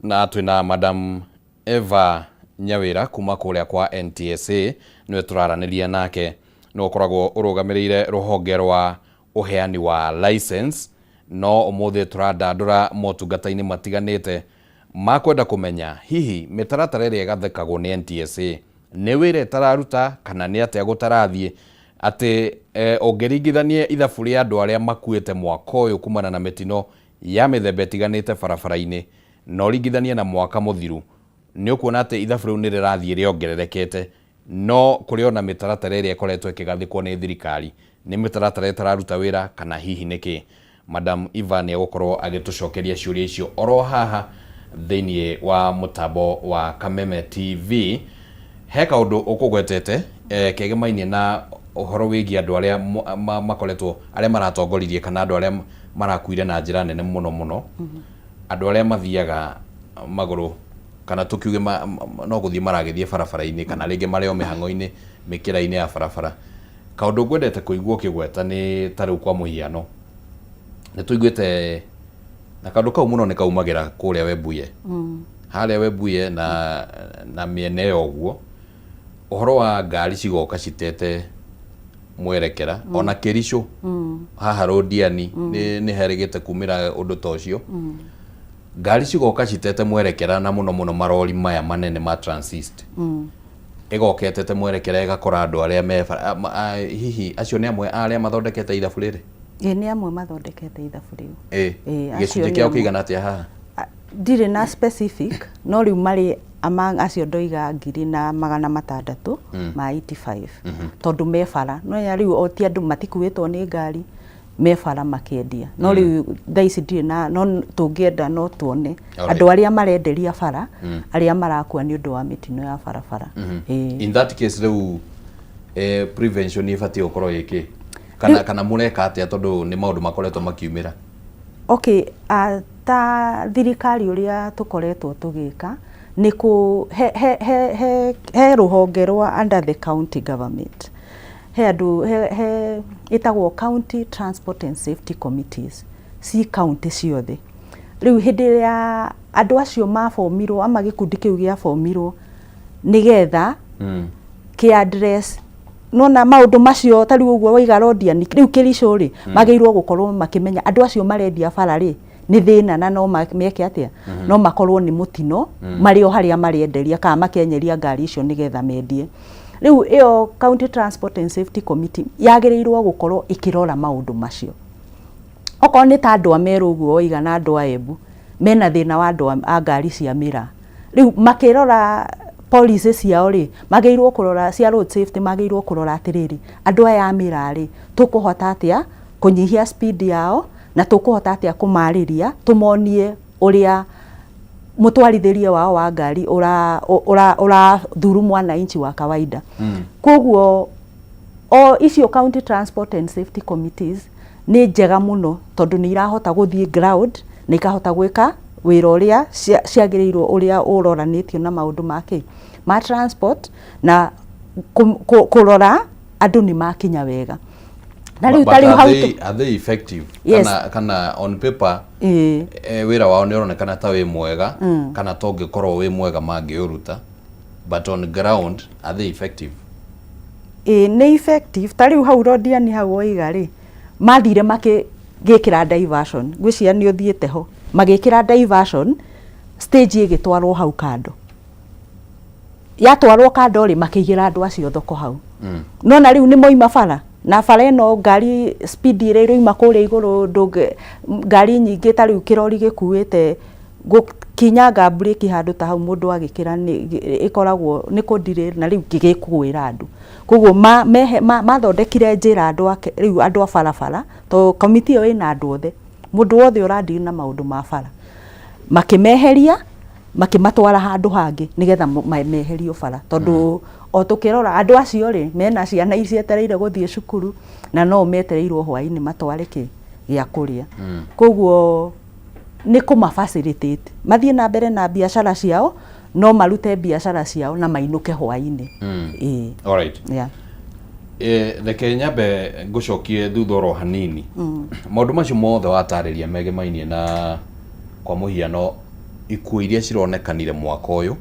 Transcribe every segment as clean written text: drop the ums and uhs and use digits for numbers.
Na twĩna Madam Eva Nyawĩra kuma kũrĩa kwa NTSA, nĩwe tũraranĩria nake, nĩwe ũkoragwo ũrũgamĩrĩire rũhonge rwa ũheani wa license. No ũmũthĩ tũrandandũra motungata-inĩ matiganĩte ma kwenda kũmenya hihi mĩtaratara ĩrĩa ĩgathĩkagwo nĩ NTSA nĩ wĩra ĩtararuta kana nĩ atĩa gũtarathiĩ atĩ ũngĩringithania ithabu rĩa andũ arĩa makuĩte mwaka ũyũ kumana na mĩtino ya mĩthemba ĩtiganĩte barabara-inĩ na ũringithanie na mwaka mũthiru, nĩ ũkuona atĩ ithabu rĩu nĩ rĩrathiĩ rĩongererekete. No kũrĩ ona mĩtaratara ĩrĩa ĩkoretwo ĩkĩgathĩkwo nĩ thirikari, nĩ mĩtaratara ĩtararuta wĩra kana hihi nĩkĩ? Madam Eva nĩ egũkorwo agĩtũcokeria ciũria icio oro haha thĩinĩ wa mũtambo wa Kameme TV. He kaũndũ ũkũgwetete kegemainie na ũhoro wĩgiĩ andũ arĩa makoretwo, arĩa maratongoririe kana andũ arĩa marakuire na njĩra nene mũno mũno, andũ arĩa mathiaga magũrũ kana tũkiuge no gũthiĩ maragĩthiĩ barabara-inĩ kana rĩngĩ marĩ o mĩhang'o-inĩ mĩkĩra-inĩ ya barabara. Kaũndũ ngwendete kũigua ũkĩgweta nĩ ta rĩu kwa mũhiano, nĩ tũiguĩte na kaũndũ kau mũno nĩ kaumagĩra kũrĩa Webuye. Harĩa Webuye na mĩena ĩyo ũguo, ũhoro wa ngari cigoka citete mwerekera, ona Kericho haha Londiani nĩ herĩgĩte kumĩra ũndũ ta ũcio. Ngari cigoka citete mwerekera na mũno mũno marori maya manene ma transist. Ĩgoka ĩtete mwerekera ĩgakora andũ arĩa me hihi acio nĩ amwe a arĩa mathondekete ithabu rĩrĩ? Ĩĩ, nĩ amwe mathondekete ithabu rĩu. Ĩĩ, acio gĩcunjĩ nĩ kĩao amwe. Kĩigana atĩa haha? Ndirĩ na specific, no rĩu marĩ among acio ndoiga 1600 ma 85 tondũ me bara no ya rĩu o ti andũ matikuĩtwo nĩ ngari, me bara makĩendia. No rĩu thaa ici ndirĩ na, no tũngĩenda no tuone andũ arĩa marenderia bara arĩa marakua nĩ ũndũ wa mĩtino ya barabara. Ĩĩ. In that case rĩu prevention ĩbatiĩ gũkorwo ĩkĩ kana mũreka atĩa tondũ nĩ maũndũ makoretwo makiumĩra? Okay, ta thirikari ũrĩa tũkoretwo tũgĩka nĩ kũ he, he, he, he, he rũhonge rwa under the county government, he andũ he ĩtagwo County Transport and Safety Committees ci county ciothe. Rĩu hĩndĩ ĩrĩa andũ acio mabomirwo ama gĩkundi kĩu gĩabomirwo nĩgetha kĩ address nona maũndũ macio, ta rĩu ũguo waiga Londiani, rĩu Kericho rĩ, magĩrĩirwo gũkorwo makĩmenya andũ acio marendia bara rĩ nĩ thĩna na no meke atĩa, no makorwo nĩ mũtino marĩ o harĩa marenderia kana makenyeria ngari icio nĩgetha mendie. Rĩu ĩyo County Transport and Safety Committee yagĩrĩirwo gũkorwo ĩkĩrora maũndũ macio. Okorwo nĩ ta andũ a Meru ũguo waiga na andũ a Embu mena thĩna wa andũ a ngari cia mĩraa, rĩu makĩrora policy ciao rĩ, magĩrĩirwo kũrora cia road safety, magĩrĩirwo kũrora atĩrĩrĩ, andũ aya a mĩraa rĩ, tũkũhota atĩa kũnyihia speed yao na tũkũhota atĩa kũmarĩria tũmonie ũrĩa mũtwarithĩrie wao wa ngari ũrathuru mwananchi wa kawaida. Koguo o icio County Transport and Safety Committees nĩ njega mũno tondũ nĩ irahota gũthiĩ ground na ikahota gwĩka wĩra ũrĩa ciagĩrĩirwo, ũrĩa ũroranĩtio na maũndũ ma kĩ ma transport na kũrora andũ nĩ makinya wega. Na rĩu ta rĩu hau are they effective? Yes. Kana on paper wĩra wao nĩ ũronekana ta wĩ mwega kana to ũngĩkorwo wĩ mwega mangĩũruta, but on ground are they effective? Ĩĩ, nĩ effective. Ta rĩu hau Londiani hau woiga rĩ, mathire makĩgĩkĩra diversion, ngwĩciria nĩ ũthiĩte ho, magĩkĩra diversion, stage ĩgĩtwarwo hau kando. Yatwarwo kando rĩ, makĩigĩra andũ acio thoko hau. No na rĩu nĩ moima bara na bara ĩno ngari speed ĩrĩa ĩroima kũrĩa igũrũ ndũngĩ ngari nyingĩ, ta rĩu kĩrori gĩkuĩte gũkinyanga breki handũ ta hau mũndũ agĩkĩra nĩ ĩkoragwo nĩ kũ derail na rĩu gĩkũgwĩra andũ. Koguo mathondekire njĩra andũ ake rĩu andũ a barabara, tondũ committee ĩyo ĩna andũ othe, mũndũ wothe ũra deal na maũndũ ma bara, makĩmeheria makĩmatwara handũ hangĩ nĩgetha meherio bara, tondũ o tũkĩrora andũ acio rĩ mena ciana cietereire gũthiĩ cukuru na no metereirwo hwaĩ-inĩ matware kĩ gĩa kũrĩa. Koguo nĩ kũma facilitate mathiĩ na mbere na biacara ciao, no marute biacara ciao na mainũke hwaĩ-inĩ. Ĩĩ. Alright. Yeah. Reke nyambe ngũcokie thutha oro hanini. Maũndũ macio mothe watarĩria megemainie na kwa mũhiano Ikuũ iria cironekanire mwaka ũyũ,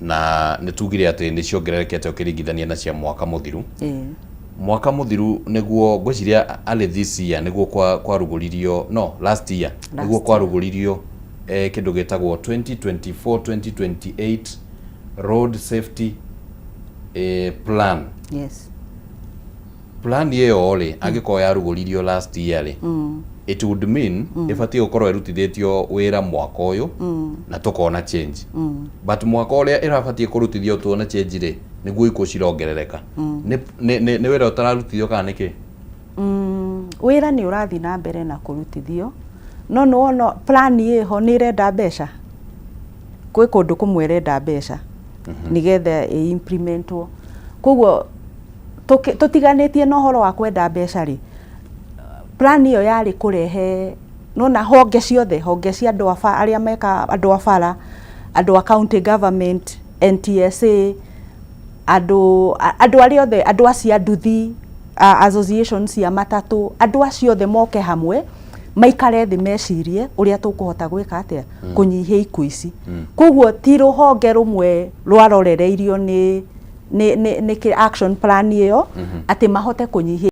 na nĩ tugire atĩ nĩ ciongererekete ũkĩringithania na cia mwaka mũthiru. Mwaka mũthiru nĩguo ngwĩciria early this year nĩguo kwarugũririo, no last year nĩguo kwarugũririo kĩndũ gĩtagwo 2024 2028 road safety plan. Plan ĩyo rĩ, angĩkorwo yarugũririo last year rĩ, it would mean ĩbatiĩ gũkorwo ĩrutithĩtio wĩra mwaka ũyũ na tũkona change, but mwaka ũrĩa ĩrabatiĩ kũrutithio tuone change rĩ, nĩguo ikuũ cirongerereka. Nĩ wĩra ũtararutithio kana nĩkĩ? Wĩra nĩ ũrathiĩ na mbere na kũrutithio, no nĩ wona plan ĩho nĩ ĩrenda mbeca. Gwĩ kũndũ kũmwe ĩrenda mbeca nĩgetha ĩ implementwo. Koguo tũtiganĩtie na ũhoro wa kwenda mbeca rĩ, plan ĩyo yarĩ kũrehe nona honge ciothe, honge cia andũ a arĩa meka, andũ a bara, andũ a county government, NTSA, andũ arĩa othe, andũ acio a nduthi, association cia matatũ, andũ acio othe moke hamwe, maikare thĩ, mecirie ũrĩa tũkũhota gwĩka atĩa kũnyihia ikuũ ici. Koguo ti rũhonge rũmwe rwarorereirio nĩ action plan ĩyo atĩ mahote kũnyihia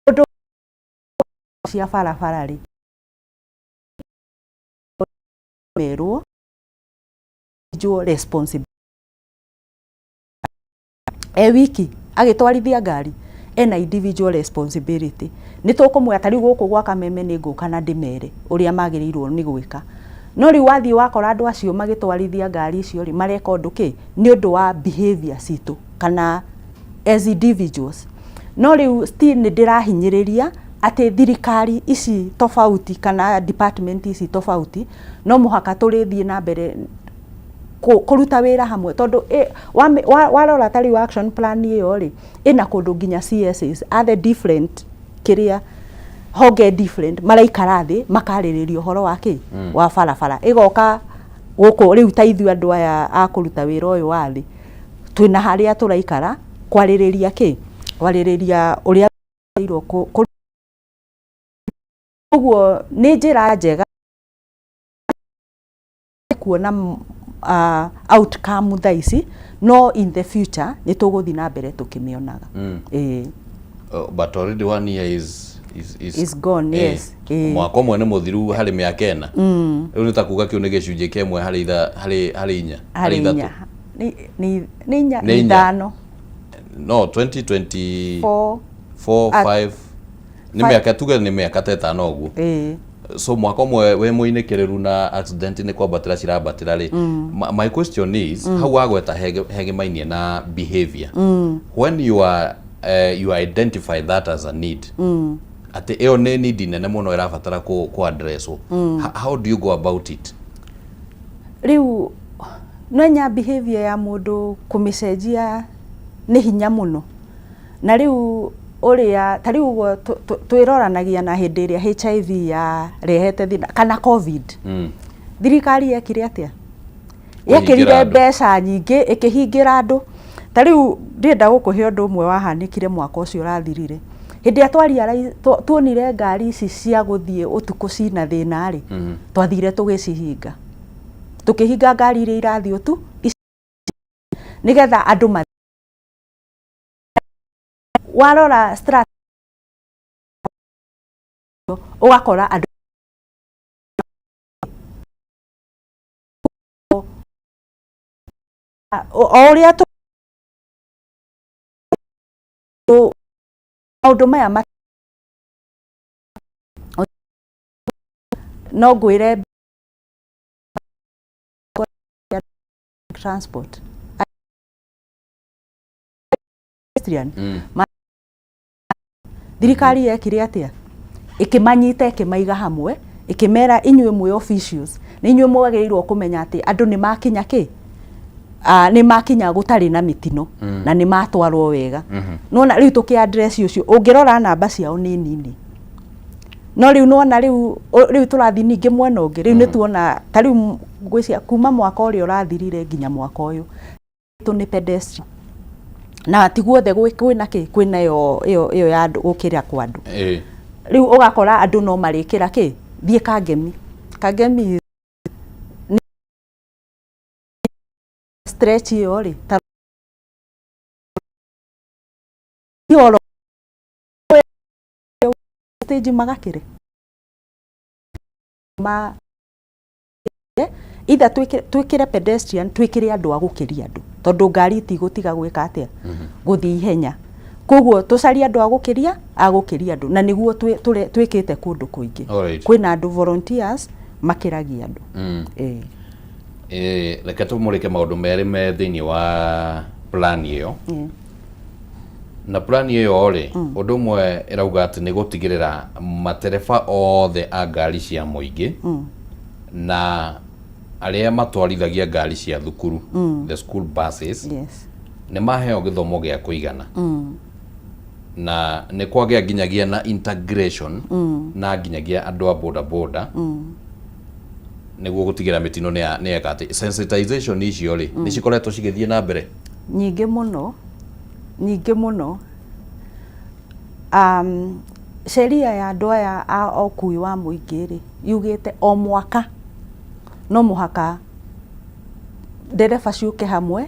ũndũ cia barabara rĩ, merwo responsibility e wiki agĩtwarithia ngari ena individual responsibility. Nĩ tũkũmwĩra ta rĩu gũkũ gwa Kameme nĩ ngũka na ndĩmere ũrĩa magĩrĩirwo nĩ gwĩka, no rĩu wathiĩ wakora andũ acio magĩtwarithia ngari icio rĩ, mareka ũndũ kĩ nĩ ũndũ wa behavior citũ kana as individuals. No rĩu still nĩ ndĩrahinyĩrĩria atĩ thirikari ici tofauti kana department ici tofauti no mũhaka tũrĩthiĩ na mbere kũruta wĩra hamwe, tondũ warora ta rĩu action plan ĩyo rĩ, ĩna kũndũ nginya CSs other different kĩrĩa honge different maraikara thĩ makarĩrĩria ũhoro wa kĩ wa barabara. Ĩgoka gũkũ rĩu ta ithuĩ andũ aya a kũruta wĩra ũyũ wa thĩ, twĩna harĩa tũraikara kwarĩrĩria kĩ, kwarĩrĩria ũrĩa agĩrĩirwo. Ũguo nĩ njĩra njega kuona outcome thaa ici, no in the future nĩ tũgũthiĩ na mbere tũkĩmĩonaga. Ĩĩ. But already one year is Is gone. Yes. Mwaka ũmwe nĩ mũthiru harĩ mĩaka 4. Rĩu nĩ ta kuga kĩu nĩ gĩcunjĩ kĩmwe harĩ itha harĩ inya. Harĩ ithatũ. Inya, nĩ inya. Nĩ nĩ inya. Ithano. No 2024. Four. 5 nĩ Five. Mĩaka tuge nĩ mĩaka ta 5 ũguo. So mwaka ũmwe wĩ mũinĩkĩrĩru na accident nĩ kwambatĩra cirambatĩra rĩ, my question is, hau wagweta hegemainie na behavior, when you identify that as a need, atĩ ĩyo nĩ need nene mũno ĩrabatara kũ addresswo, how do you go about it? Rĩu nwenya behavior ya mũndũ kũmĩcenjia nĩ hinya mũno, na rĩu ũrĩa ta rĩu ũguo twĩroranagia na hĩndĩ ĩrĩa HIV yarehete thĩna kana COVID, thirikari yekire atĩa? Kũhingĩra Yekĩrire andũ. mbeca nyingĩ ĩkĩhingĩra andũ. Ta rĩu ndĩrenda gũkũhe ũndũ ũmwe wahanĩkire mwaka ũcio ũrathirire, hĩndĩ ĩrĩa tuonire ngari ici cia gũthiĩ ũtukũ cina thĩna rĩ, twathire tũgĩcihinga, tũkĩhinga ngari iria irathiĩ ũtu nĩgetha andũ ma warora ũgakora andũ o ũrĩa maũndũ maya no ngwĩre transport pedestrian. Thirikari yekire atĩa? Ĩkĩmanyita, ĩkĩmaiga hamwe, ĩkĩmera inyuĩ mwĩ officials, nĩ inyuĩ mwagĩrĩirwo kũmenya atĩ andũ nĩ makinya kĩ nĩ makinya gũtarĩ na mĩtino na nĩ matwarwo wega. Nona rĩu tũkĩ address ũcio, ũngĩrora namba ciao nĩ nini, no rĩu nona rĩu tũrathiĩ ningĩ mwena ũngĩ. Rĩu nĩ tuona ta rĩu ngwĩciria kuma mwaka ũrĩa ũrathirire nginya mwaka ũyũ tũ nĩ pedestrian, na ti guothe kwĩna kĩ, kwĩna ĩyo ya andũ gũkĩra kwa andũ. Rĩu ũgakora andũ no marĩkĩra kĩ, thiĩ Kangemi. Kangemi stretch ĩyo rĩ, ta oro stage magakĩrĩ ma either twĩkĩre pedestrian, twĩkĩre andũ a gũkĩria andũ, tondũ ngari itigũtiga gwĩka atĩa, gũthiĩ ihenya. Koguo tũcarie andũ a gũkĩria andũ, na nĩguo twĩkĩte kũndũ kũingĩ. Kwĩna andũ volunteers makĩragia andũ. Ĩĩ. Reke tũmũrĩke maũndũ merĩ me thĩinĩ wa plan ĩyo. Na plan ĩyo rĩ, ũndũ ũmwe ĩrauga atĩ nĩ gũtigĩrĩra matereba othe a ngari cia mũingĩ na arĩa matwarithagia ngari cia thukuru, the school buses, nĩ maheo gĩthomo gĩa kũigana, na nĩ kwagĩa nginyagia na integration na nginyagia andũ a boda boda, nĩguo gũtigĩra mĩtino nĩ yeka atĩ sensitization icio rĩ, nĩ cikoretwo cigĩthiĩ na mbere? Nyingĩ mũno, nyingĩ mũno. Sheria ya andũ aya a ũkui wa mũingĩ rĩ, yugĩte o mwaka no mũhaka ndereba ciũke hamwe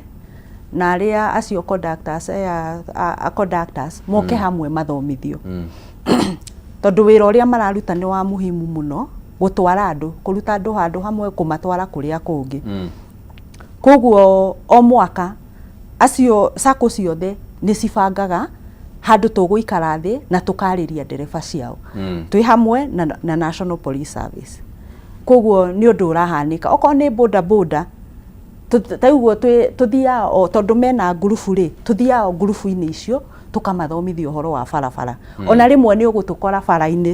na arĩa acio conductors, aya a conductors moke hamwe mathomithio, tondũ wĩra ũrĩa mararuta nĩ wa muhimu mũno, gũtwara andũ, kũruta andũ handũ hamwe kũmatwara kũrĩa kũngĩ. Koguo o mwaka acio sacco ciothe nĩ cibangaga handũ tũgũikara thĩ na tũkarĩria ndereba ciao twĩ hamwe na National Police Service. Koguo nĩ ũndũ ũrahanĩka. Okorwo nĩ boda boda, ta ũguo tũthiaga o tondũ mena ngurubu rĩ, tũthiaga o ngurubu-inĩ icio tũkamathomithia ũhoro wa barabara. Ona rĩmwe nĩ ũgũtũkora bara-inĩ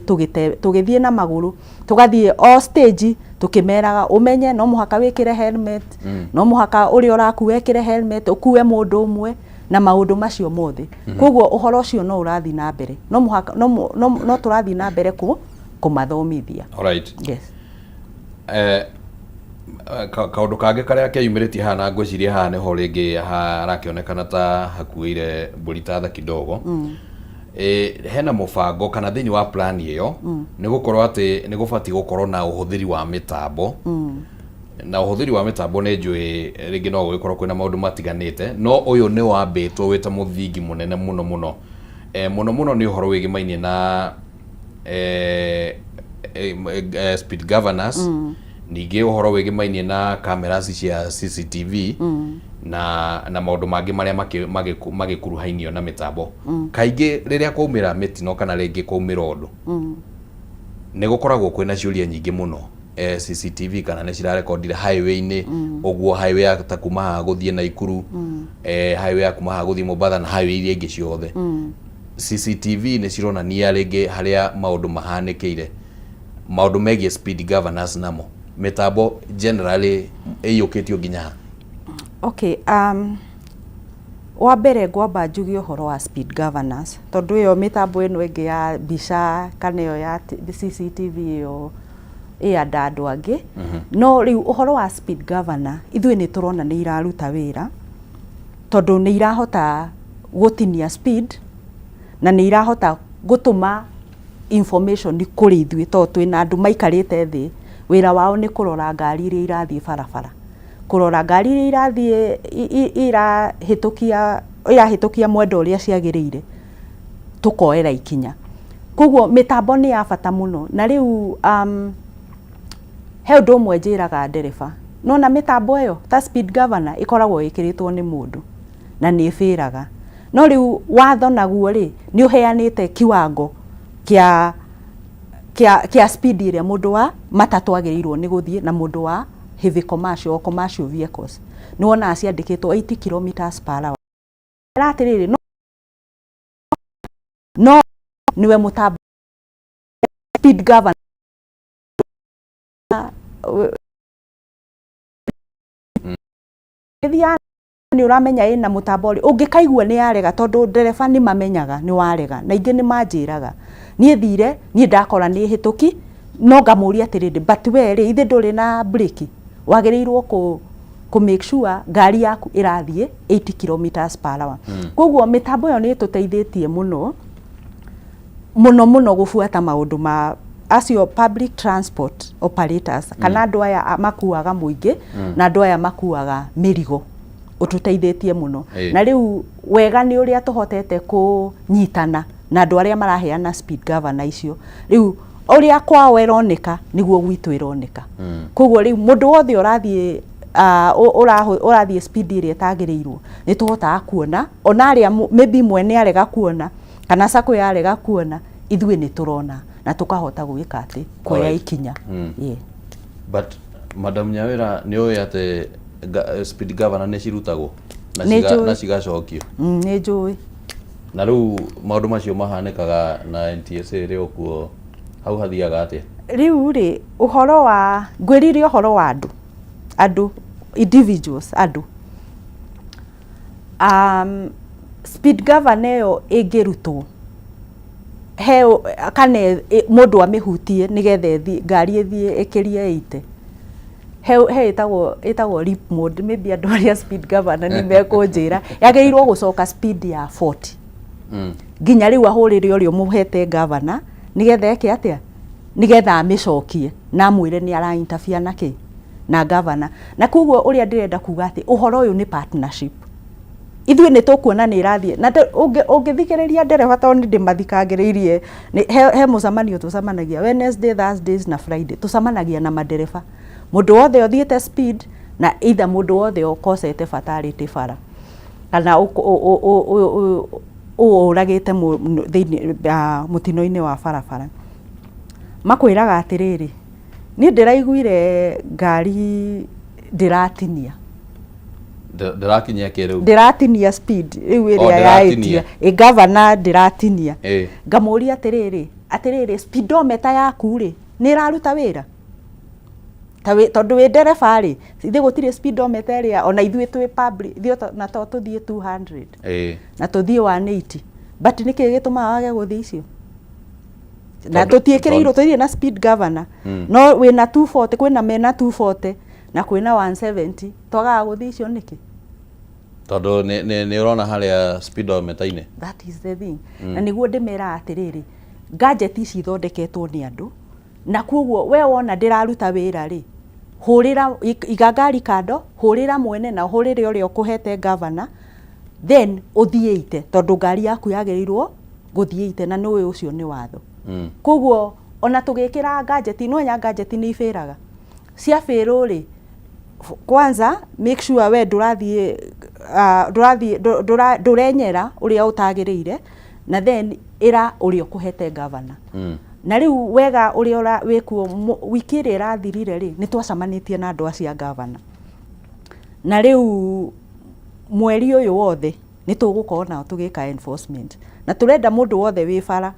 tũgĩthiĩ na magũrũ, tũgathiĩ o stage tũkĩmeraga ũmenye no mũhaka wĩkĩre helmet, no mũhaka ũrĩa ũrakua ekĩre helmet, ũkue mũndũ ũmwe na maũndũ macio mothe. Koguo ũhoro ũcio no ũrathiĩ na mbere, no mũhaka no tũrathiĩ na mbere kũmathomithia. Alright. Yes. Kaũndũ kangĩ karĩa keyumĩrĩtie haha, na ngwĩciria haha nĩho rĩngĩ harakĩonekana ta hakuĩire mbũri ta tha kidogo, hena mũbango kana thĩinĩ wa plan ĩyo nĩ gũkorwo atĩ nĩ gũbatiĩ gũkorwo na ũhũthĩri wa mĩtambo, na ũhũthĩri wa mĩtambo nĩ njũĩ rĩngĩ no gũgĩkorwo kwĩna maũndũ matiganĩte, no ũyũ nĩ wambĩtwo wĩ ta mũthingi mũnene mũno mũno, mũno mũno nĩ ũhoro wĩgĩmainie na speed governors, ningĩ ũhoro wĩgĩmainie na cameras cia CCTV na maũndũ mangĩ marĩa magĩkuruhainio na mĩtambo. Kaingĩ rĩrĩa kwaumĩra mĩtino kana rĩngĩ kwaumĩra ũndũ, nĩ gũkoragwo kwĩna ciũria nyingĩ mũno, CCTV kana nĩ cirarekondire highway-inĩ, ũguo highway ya ta kuma haha gũthiĩ Naikuru, highway ya kuma haha gũthiĩ Mombatha na highway iria ingĩ ciothe, CCTV nĩ cironania rĩngĩ harĩa maũndũ mahanĩkĩire, maũndũ megiĩ speed governors, namo mĩtambo generally ĩiyũkĩtio nginya ha? Okay, wa mbere ngwamba njuge ũhoro wa speed governors, tondũ ĩyo mĩtambo ĩno ĩngĩ ya mbica kana ĩyo ya CCTV ĩyo ĩ andũ angĩ. No rĩu ũhoro wa speed governor, ithuĩ nĩ tũrona nĩ iraruta wĩra, tondũ nĩ irahota gũtinia speed na nĩ irahota gũtũma information kũrĩ ithuĩ, tondũ twĩna andũ maikarĩte thĩ, wĩra wao nĩ kũrora ngari iria irathiĩ barabara, kũrora ngari iria irathiĩ irahĩtũkia mwendo ũrĩa ciagĩrĩire, tũkoera ikinya. Koguo mĩtambo nĩ ya bata mũno. Na rĩu he ũndũ ũmwe njĩraga ndereba, nona mĩtambo ĩyo ta speed governor ĩkoragwo ĩkĩrĩtwo nĩ mũndũ na nĩ ĩbĩraga, no rĩu watho naguo rĩ, nĩ ũheanĩte kiwango kĩa speed ĩrĩa mũndũ wa matatũ agĩrĩirwo nĩ gũthiĩ na mũndũ wa heavy commercial or commercial vehicles. Nĩ wonaga ciandĩkĩtwo 80 kilometers per hour. Era atĩrĩrĩ, no nĩwe mũtambo speed governor ĩthiaga, nĩ ũramenya ĩna mũtambo rĩ, ũngĩkaigua nĩ yarega, tondũ ndereba nĩ mamenyaga nĩ warega, na ingĩ nĩ manjĩraga niĩ thire niĩ ndakora nĩ hĩtũki, no ngamũria atĩrĩrĩ, but we rĩ, ithe ndũrĩ na breki, wagĩrĩirwo kũ make sure ngari yaku ĩrathiĩ 80 kilometers per hour. Koguo mĩtambo ĩyo nĩ ĩtũteithĩtie mũno mũno mũno gũbuata maũndũ ma acio public transport operators kana andũ aya makuaga mũingĩ na andũ aya makuaga mĩrigo, ũtũteithĩtie mũno. Na rĩu wega nĩ ũrĩa tũhotete kũnyitana na andũ arĩa maraheana speed governor icio. Rĩu ũrĩa kwao ĩroneka nĩguo gwitũ ĩroneka. Koguo rĩu mũndũ wothe ũrathiĩ ũrathiĩ speed ĩrĩa ĩtagĩrĩirwo, nĩ tũhotaga kuona, ona arĩa maybe mwene arega kuona kana sacco yarega kuona, ithuĩ nĩ tũrona na tũkahota gwĩka atĩ kuoya ikinya. Yeah. But Madam Nyawira, nĩ ũĩ atĩ speed governor nĩ cirutagwo na Nĩ njũĩ. Na cigacokio? Nĩ njũĩ. Na rĩu maũndũ macio mahanĩkaga na NTSA ĩrĩ o kuo hau, hathiaga atĩa? Rĩu rĩ, ũhoro wa ngwĩrire, ũhoro wa andũ individuals, andũ, speed governor ĩyo ĩngĩrutwo he kana mũndũ amĩhutie nĩgetha ngari ĩthiĩ ĩkĩrie 80, he ĩtagwo limp mode. Maybe andũ arĩa speed governor nĩ mekũnjĩra, yagĩrĩirwo gũcoka speed ya 40 nginya rĩu ahũrĩre ũrĩa ũmũhete governor nĩgetha eke atĩa, nĩgetha amĩcokie na amwĩre nĩ ara interfere na kĩ na governor. Na koguo ũrĩa ndĩrenda kuga atĩ ũhoro ũyũ nĩ partnership. Ithuĩ nĩ tũkuona nĩ ĩrathiĩ na ũngĩthikĩrĩria ndereba, tondũ nĩ ndĩmathikagĩrĩirie, he mũcemanio tũcemanagia Wednesday, Thursdays na Friday, tũcemanagia na madereba, mũndũ wothe ũthiĩte speed na either mũndũ wothe ũkosete fatality bara kana ũragĩte thĩinĩ mũtino-inĩ wa barabara. Makwĩraga atĩrĩrĩ, niĩ ndĩraiguire ngari ndĩratinia. Ndĩrakinyia kĩ rĩu? Ndĩratinia speed rĩu O, ĩrĩa ya ndĩratinia. ĩtia ĩ governor ndĩratinia. Ngamũria atĩrĩrĩ, speedometer yaku rĩ, nĩ ĩraruta wĩra? Tondũ wĩ ndereba rĩ, ithuĩ gũtirĩ speedometer ĩrĩa ona ithuĩ twĩ public, ithuĩ na to tũthiĩ 200 na tũthiĩ 180, but nĩkĩ gĩtũmaga wage gũthiĩ icio na tũtiĩkĩrĩirwo, tũtirĩ na speed governor? No wĩna 240, kwĩna mena 240 na kwĩna 170, twagaga gũthiĩ icio nĩkĩ? Tondũ nĩ ũrona harĩa speedometer-inĩ. That is the thing. Na nĩguo ndĩmeraga atĩrĩrĩ, gadget ici ithondeketwo nĩ andũ, na koguo we wona ndĩraruta wĩra rĩ, hũrĩra, iga ngari kando, hũrĩra mwene na ũhũrĩre ũrĩa ũkũhete governor, then ũthiĩ ite, tondũ ngari yaku yagĩrĩirwo gũthiĩ ite na nĩũĩ ũcio nĩ watho. Koguo ona tũgĩkĩra gadget, no nya gadget nĩ ibĩraga, ciabĩrwo rĩ, kwanza make sure we ndũrathiĩ ndũrathiĩ ndũrenyera ũrĩa ũtagĩrĩire, na then ĩra ũrĩa ũkũhete governor. Na rĩu wega ũrĩa wĩkuo, wiki ĩrĩa ĩrathirire rĩ, nĩ twacemanĩtie na andũ acio a governor, na rĩu mweri ũyũ wothe nĩ tũgũkorwo nao tũgĩka enforcement, na tũrenda mũndũ wothe wĩ bara,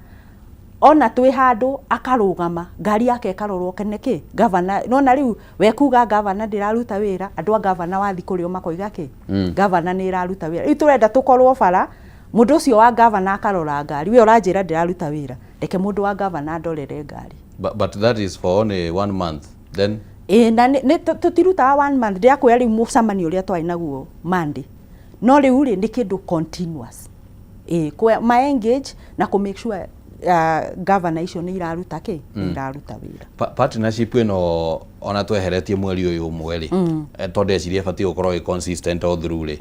ona twĩ handũ, akarũgama, ngari yake ĩkarorwo kene kĩ governor. Nona rĩu we kuga governor ndĩraruta wĩra, andũ a governor wathi kũrĩ o makoiga kĩ governor nĩ ĩraruta wĩra. Rĩu tũrenda tũkorwo bara, mũndũ ũcio wa governor akarora ngari. We ũranjĩra ndĩraruta wĩra, reke mũndũ wa governor andorere ngari. But that is for only one month then? Ĩ, na nĩ tũtirutaga one month. Ndĩrakwĩra rĩu mũcemanio ũrĩa twarĩ naguo Monday, no rĩu rĩ, nĩ kĩndũ continuous, ĩ ma engage na kũ make sure governor icio nĩ iraruta kĩ, nĩ iraruta wĩra. Partnership ĩno, ona tweheretie mweri ũyũ ũmwe rĩ, tondũ ndeciria ĩbatiĩ gũkorwo ĩ consistent all through rĩ,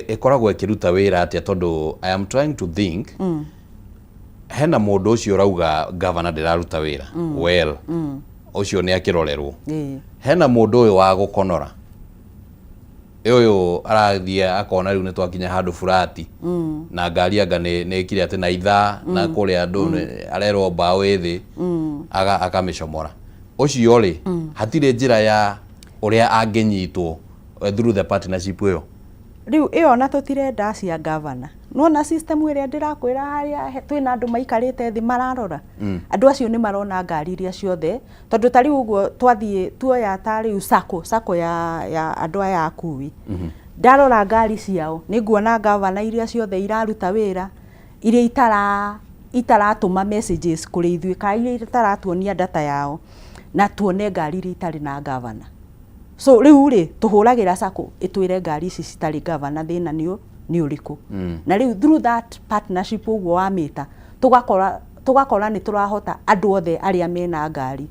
ĩkoragwo ĩkĩruta wĩra atĩa? Tondũ I am trying to think, hena mũndũ ũcio ũrauga governor ndĩraruta wĩra, well, ũcio nĩ akĩrorerwo. Hena mũndũ ũyũ wa gũkonora, ũyũ arathiĩ akona rĩu nĩ twakinya handũ burati na ngari anga nĩ ĩkire atĩ na ithaa na kũrĩa andũ arerwo mbaũ ĩ thĩ, akamĩcomora. Ũcio rĩ, hatirĩ njĩra ya ũrĩa angĩnyitwo through the partnership ĩyo? Rĩu ĩyo ona tũtirenda cia governor, nona system ĩrĩa ndĩrakwĩra harĩa twĩna andũ maikarĩte thĩ mararora, andũ acio nĩ marona ngari iria ciothe, tondũ ta rĩu ũguo twathiĩ tuoya ta rĩu sacco ya andũ aya akui, ndarora ngari ciao nĩ nguona governor iria ciothe iraruta wĩra, iria itaratũma messages kũrĩ ithuĩ kana iria itaratuonia data yao, na tuone ngari iria itarĩ na governor. So rĩu rĩ, tũhũragĩra sacco ĩtwĩre ngari ici citarĩ governor thĩna nĩ ũrĩkũ. Na rĩu through that partnership ũguo wa mĩta tũgakora Tũgakora nĩ tũrahota andũ othe arĩa mena ngari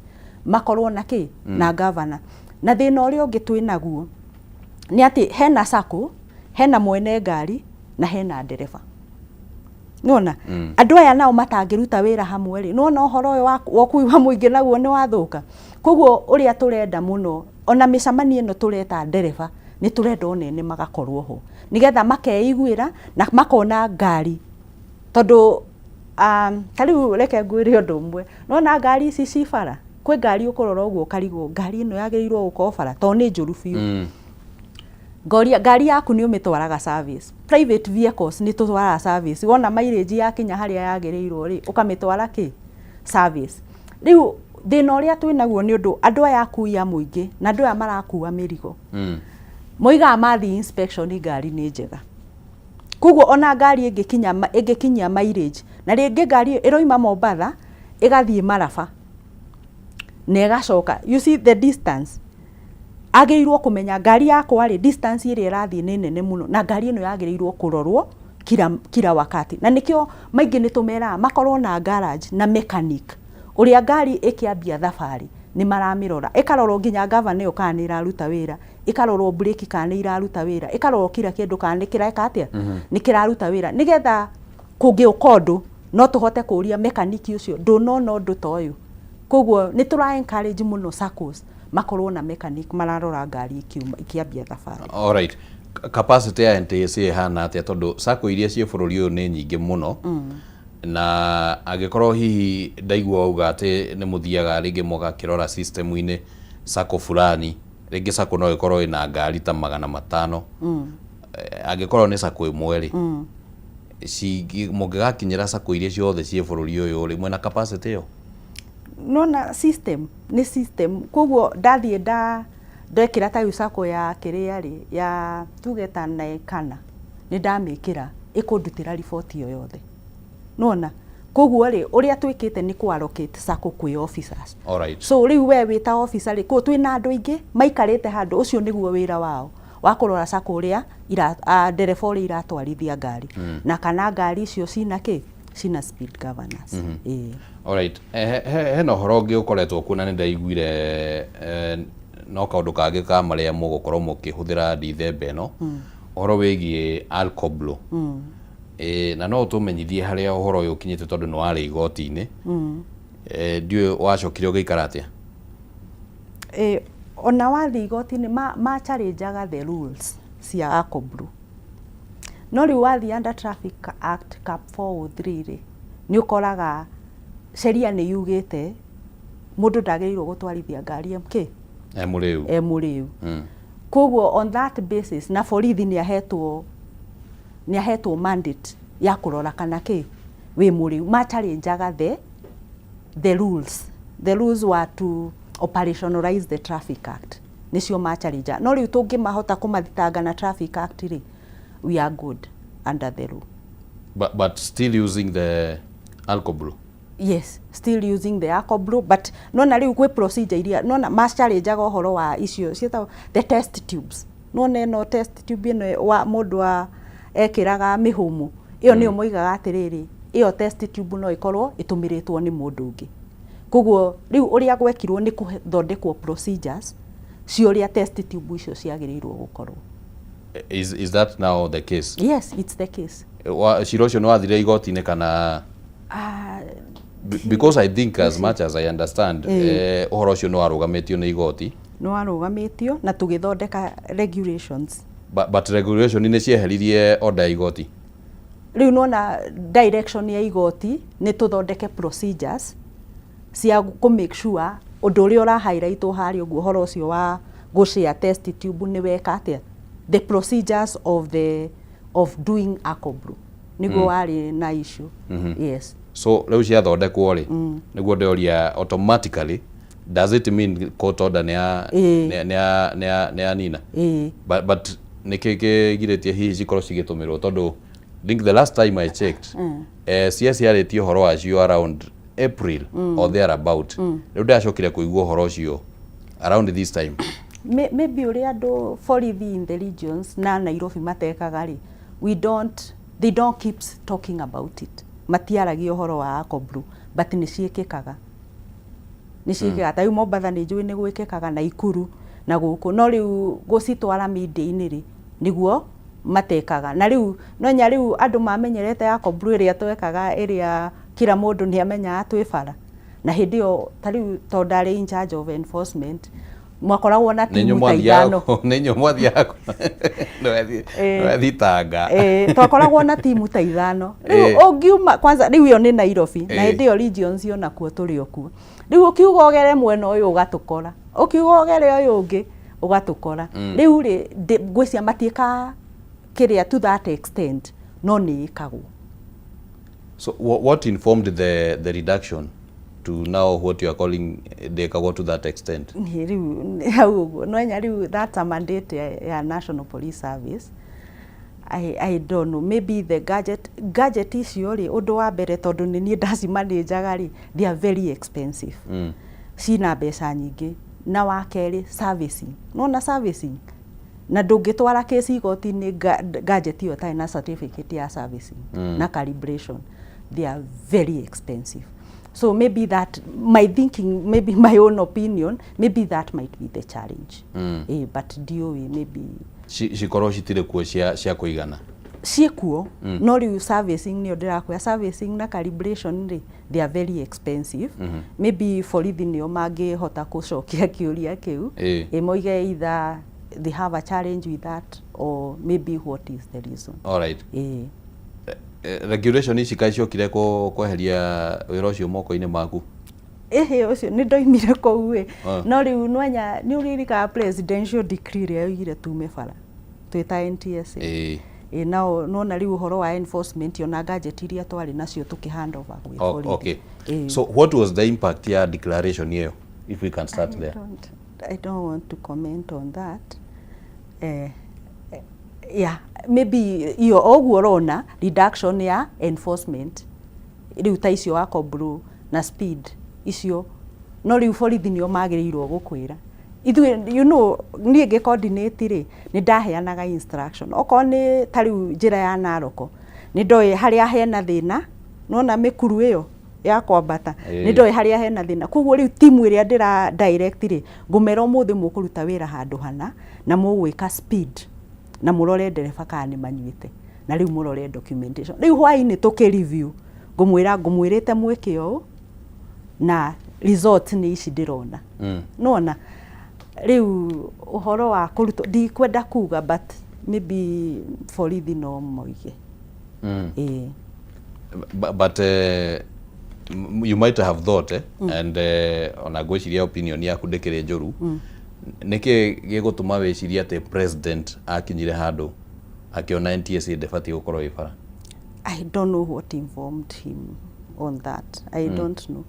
makorwo na kĩ na governor. Na thĩna ũrĩa ũngĩ twĩnaguo nĩ atĩ hena sacco, hena mwene ngari na hena ndereba. Nĩwona andũ aya nao matangĩruta wĩra hamwe rĩ, nĩwona ũhoro ũyũ wa ũkui wa mũingĩ naguo nĩ wathũka. Koguo ũrĩa tũrenda mũno, ona mĩcemanio ĩno tũreta ndereba, nĩ tũrenda ona ene magakorwo ho, nĩgetha makeiguĩra na makona ngari. Tondũ ta rĩu reke ngwĩre ũndũ ũmwe, nĩwona ngari ici ci bara, kwĩ ngari ũkũrora ũguo ũkarigwo ngari ĩno yagĩrĩirwo gũkorwo bara tondũ nĩ njũru biũ. Ngoria ngari yaku nĩ ũmĩtwaraga service? Private vehicles nĩ tũtwaraga service. Wona mileage yakinya harĩa yagĩrĩirwo rĩ, ũkamĩtwara kĩ service. Rĩu thĩna ũrĩa twĩnaguo nĩ ũndũ andũ aya akui a mũingĩ na andũ aya marakua mĩrigo moigaga mathiĩ inspection ngari nĩ njega. Koguo ona ngari ĩngĩkinyia mileage, na rĩngĩ ngari ĩroima Mombatha ĩgathiĩ Maraba na ĩgacoka, you see the distance, agĩrĩirwo kũmenya ngari yakwa rĩ, distance ĩrĩa ĩrathiĩ nĩ nene mũno na ngari ĩno yagĩrĩirwo kũrorwo kila wakati. Na nĩkĩo maingĩ nĩ tũmeraga makorwo na garage na mechanic ũrĩa ngari ĩkĩambia thabarĩ nĩ maramĩrora, ĩkarorwo nginya gavana ĩyo kana nĩ ĩraruta wĩra, ĩkarorwo breki kana nĩ iraruta wĩra, ĩkarorwo kila kĩndũ kana nĩ kĩreka atĩa, nĩ kĩraruta wĩra, nĩgetha kũngĩũka ũndũ no tũhote kũria mekaniki ũcio, "Ndũnona ũndũ ta ũyũ?" Koguo nĩ tũra encourage mũno SACCOs makorwo na mechanic mararora ngari ikiuma, ikĩambia thabarĩ. Alright. Capacity ya NTSA ĩhana atĩa? Tondũ sacco iria ciĩ bũrũri ũyũ nĩ nyingĩ mũno, na angĩkorwo hihi ndaigua wauga atĩ nĩ mũthiaga rĩngĩ mũgakĩrora system-inĩ sacco fulani, rĩngĩ sacco no ĩkorwo ĩna ngari ta 500. Angĩkorwo nĩ sacco ĩmwe rĩ, mũngĩgakinyĩra sacco iria ciothe ciĩ bũrũri ũyũ rĩ, mwĩna capacity ĩyo? Nona system nĩ system. Koguo ndathiĩ ndekĩra ta rĩu sacco ya kĩrĩa rĩ, ya tuge ta Naekana, nĩ ndamĩkĩra, ĩkũndutĩra riboti o yothe. Nona koguo rĩ, ũrĩa twĩkĩte nĩ kũ allocate sacco kwĩ officers. So rĩu we wĩ ta officer rĩ, kũu twĩna andũ aingĩ maikarĩte handũ, ũcio nĩguo wĩra wao wa kũrora sacco ũrĩa ndereba ũrĩa iratwarithia ngari na kana ngari icio cina kĩ, cina speed governors. Ĩĩ. Alright. Hena ũhoro ũngĩ ũkoretwo kuo na nĩ ndaiguire no kaũndũ kangĩ ka marĩa mũgũkorwo mũkĩhũthĩra Dithemba ĩno, ũhoro wĩgiĩ alcoblow. Na no ũtũmenyithie harĩa ũhoro ũyũ ũkinyĩte, tondũ nĩ warĩ igoti-inĩ. Ndiũĩ wacokire ũgĩikara atĩa? Ona wathiĩ igoti-inĩ ma challengeaga the rules cia alcoblow, no rĩu wathiĩ under Traffic Act Cap 403 rĩ, nĩ ũkoraga sheria nĩ yugĩte mũndũ ndagĩrĩirwo gũtwarithia ngari MK e mũrĩu. E mũrĩu. Koguo on that basis, na borithi nĩ ahetwo mandate ya kũrora kana kĩ wĩ mũrĩu. Ma challengeaga the rules. The rules were to operationalize the Traffic Act, nĩcio ma challenge. No rĩu tũngĩmahota kũmathitanga na Traffic Act rĩ, we are good under the law. But still using the alcoblow? Yes, still using the alcoblow, but nona rĩu gwĩ procedure iria nona ma challengeaga ũhoro wa icio ciĩtagwo the test tubes. Nona ĩno test tube ĩno wa mũndũ wa ekĩraga mĩhũmũ ĩyo, nĩyo moigaga atĩrĩrĩ, ĩyo test tube no ĩkorwo ĩtũmĩrĩtwo nĩ mũndũ ũngĩ. Koguo rĩu ũrĩa gwekirwo nĩ kũthondekwo procedures cia ũrĩa test tube icio ciagĩrĩirwo gũkorwo. Is that now the case? Yes, it's the case. Cira ũcio nĩ wathire igoti-inĩ kana? Because I think, as much as I understand, ũhoro ũcio nĩ warũgamĩtio nĩ igoti. Nĩ warũgamĩtio na tũgĩthondeka regulations. But regulation nĩ cieheririe order ya igoti? Rĩu nona direction ya igoti nĩ tũthondeke procedures cia kũ make sure ũndũ ũrĩa ũra highlightwo harĩa ũguo, ũhoro ũcio wa gũshare test tube nĩ weka atĩa, the procedures of doing alcoblow nĩguo warĩ na issue, yes. So rĩu ciathondekwo rĩ, nĩguo ndĩoria, automatically does it mean court order nĩ ya nĩ ya nina? Ĩĩ. But nĩkĩ kĩgirĩtie hihi cikorwo cigĩtũmĩrwo? Tondũ I think the last time I checked, CS yarĩtie ũhoro wacio around April or thereabout. Rĩu ndacokire kũigua ũhoro ũcio around this time. Maybe ũrĩa andũ borithi in the regions na Nairobi matekaga rĩ, we don't they don't keep talking about it, matiaragia ũhoro wa alcoblow. But nĩ ciĩkĩkaga, nĩ ciĩkĩkaga. Ta rĩu Mombatha nĩ njũĩ nĩ gwĩkĩkaga, Naikuru na gũkũ, no rĩu gũcitwara media-inĩ rĩ, nĩguo matekaga. Na rĩu nonya rĩu andũ mamenyerete ya Kobru ĩrĩa twekaga, ĩrĩa kila mũndũ nĩ amenyaga twĩ bara. Na hĩndĩ ĩyo ta rĩu tondũ ndarĩ in charge of enforcement, mwakoragwo na timu ta 5. Nĩ inyuĩ mwathiaga thitanga? Twakoragwo na timu ta 5. Rĩu ũngiuma kwanza, rĩu ĩyo nĩ Nairobi, na hĩndĩ ĩyo regions onakuo tũrĩ o kuo. Rĩu ũkiuga ũgere mwena ũyũ ũgatũkora, ũkiuga ũgere ũyũ ũngĩ ũgatũkora. Rĩu rĩ, ngwĩciria matiĩkaga kĩrĩa to that extent, no nĩ ĩkagwo. So what informed the reduction to now what you are calling ndĩkagwo to that extent? Nĩ rĩu hau ũguo nonya rĩu that's a mandate ya National Police Service. I don't know, maybe the gadget icio rĩ, ũndũ wa mbere tondũ nĩ niĩ ndacimanĩnjaga rĩ, they are very expensive. Cina mbeca nyingĩ. Na wa kerĩ, servicing. Nona servicing na ndũngĩtwara kesi igoti-inĩ gadget ĩyo ĩtarĩ na certificate ya servicing na calibration. They are very expensive. So maybe that my thinking, maybe my own opinion, maybe that might be the challenge. But ndiũĩ, maybe Cikorwo citirĩ kuo cia kũigana. Ciĩkuo, no rĩu servicing nĩyo ndĩrakwĩra, servicing na calibration rĩ, they are very expensive. Maybe borithi nĩo mangĩhota gũcokia kĩũria kĩu. Ĩ moige either they have a challenge with that or maybe what is the reason. All right. Regulation ici kaĩ ciokire kweheria wĩra ũcio moko-inĩ maku? Ĩhĩ, ũcio nĩ ndoimire kũu ĩ. No rĩu nwenya nĩ ũririkaga presidential decree ĩrĩa yoigire tume bara twĩ ta NTSA? Ĩĩ. Ĩ nao nona rĩu ũhoro wa enforcement, ona gadget iria twarĩ nacio tũkĩ hand over gwĩ borithi. Ĩĩ. So what was the impact ya declaration ĩyo, if we can start I there? I don't want to comment on that. Yeah, maybe iyo ũguo ũrona reduction ya enforcement rĩu ta icio wa Kobru na speed icio, no rĩu borithi nĩo magĩrĩirwo gũkwĩra. Ithuĩ, niĩ ngĩ coordinate rĩ, nĩ ndaheanaga instruction. Okorwo nĩ ta rĩu njĩra ya Narok, nĩ ndoĩ harĩa hena thĩna, nona mĩkuru ĩyo ya kwambata, nĩ ndoĩ harĩa hena thĩna. Koguo rĩu timu ĩrĩa ndĩra direct rĩ, ngũmera ũmũthĩ mũkũruta wĩra handũ hana na mũgwĩka speed na mũrore ndereba kana nĩ manyuĩte, na rĩu mũrore documentation. Rĩu hwaĩ-inĩ tũkĩ review, ngũmwĩra ngũmwĩrĩte mwĩke ũũ na result nĩ ici ndĩrona. Nona rĩu ũhoro wa kũrutwo ndikwenda kuga, but maybe borithi no moige. Ĩĩ. But you might have thought, and ona ngwĩciria opinion yaku ndĩkĩrĩ njũru. Nĩkĩ gĩgũtũma wĩcirie atĩ president akinyire handũ akĩona NTSA ndĩbatiĩ gũkorwo ĩ bara? I don't know what informed him on that. I don't know.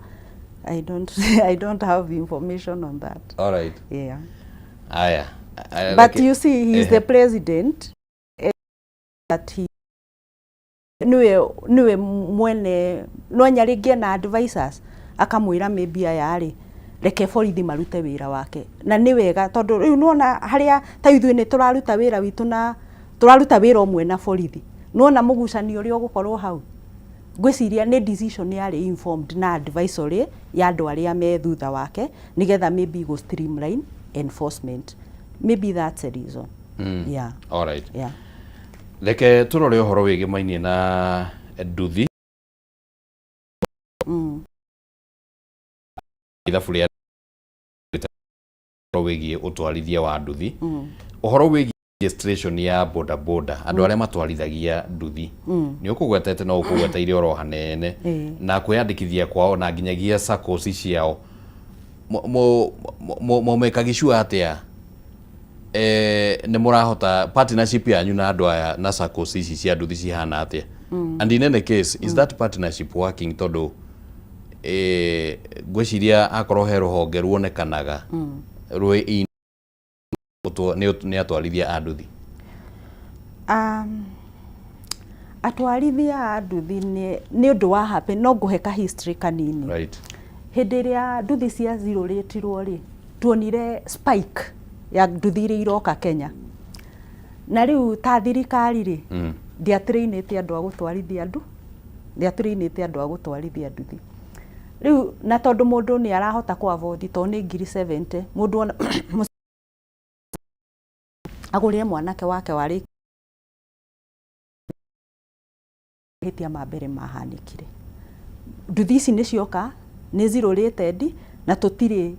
I don't have information on that. All right. Yeah. Aya. But you see, he's the president, that he niwe mwene nonya rĩngĩ na advisors akamwĩra maybe aya rĩ, reke borithi marute wĩra wake. Na nĩ wega tondũ rĩu nĩwona harĩa ta ithuĩ nĩ tũraruta wĩra witũ na tũraruta wĩra ũmwe na borithi, nĩwona mũgucanio ũrĩa ũgũkorwo hau. Ngwĩciria nĩ decision yarĩ informed na advisory ya andũ arĩa me thutha wake, nĩgetha maybe go streamline enforcement. Maybe that's a reason. Yeah. All right. Yeah. Reke tũrore ũhoro wĩgĩmainie na nduthi. Ithabu rĩa ũhoro wĩgiĩ ũtwarithia wa nduthi, ũhoro wĩgiĩ registration ya boda boda, andũ arĩa matwarithagia nduthi, nĩ ũkũgwetete no ũkũgweteire oro hanene na kwĩyandĩkithia kwao na nginyagia SACCOs ciao. Mũmekagi sure atĩa nĩ mũrahota partnership yanyu na andũ aya na SACCOs ici cia nduthi cihana atĩa? And in any case, is that partnership working? Tondũ ngwĩciria akorwo he rũhonge ruonekanaga rwĩ nĩ atwarithia a nduthi. Atwarithia a nduthi nĩ ũndũ wa happen, no ngũhe ka history kanini. Hĩndĩ ĩrĩa nduthi cia zero ratirwo rĩ, tuonire spike ya nduthi iria iroka Kenya. Na rĩu ta thirikari rĩ, ndiatrainĩte andũ a gũtwarithia andũ, ndiatrainĩte andũ a gũtwarithia nduthi. Rĩu na tondũ mũndũ nĩ arahota kũ afford tondũ nĩ ngiri 70 mũndũ ona agũrĩre mwanake wake warĩ mahĩtia ma mbere mahanĩkire. Nduthi ici nĩ cioka nĩ zero rated na tũtirĩ,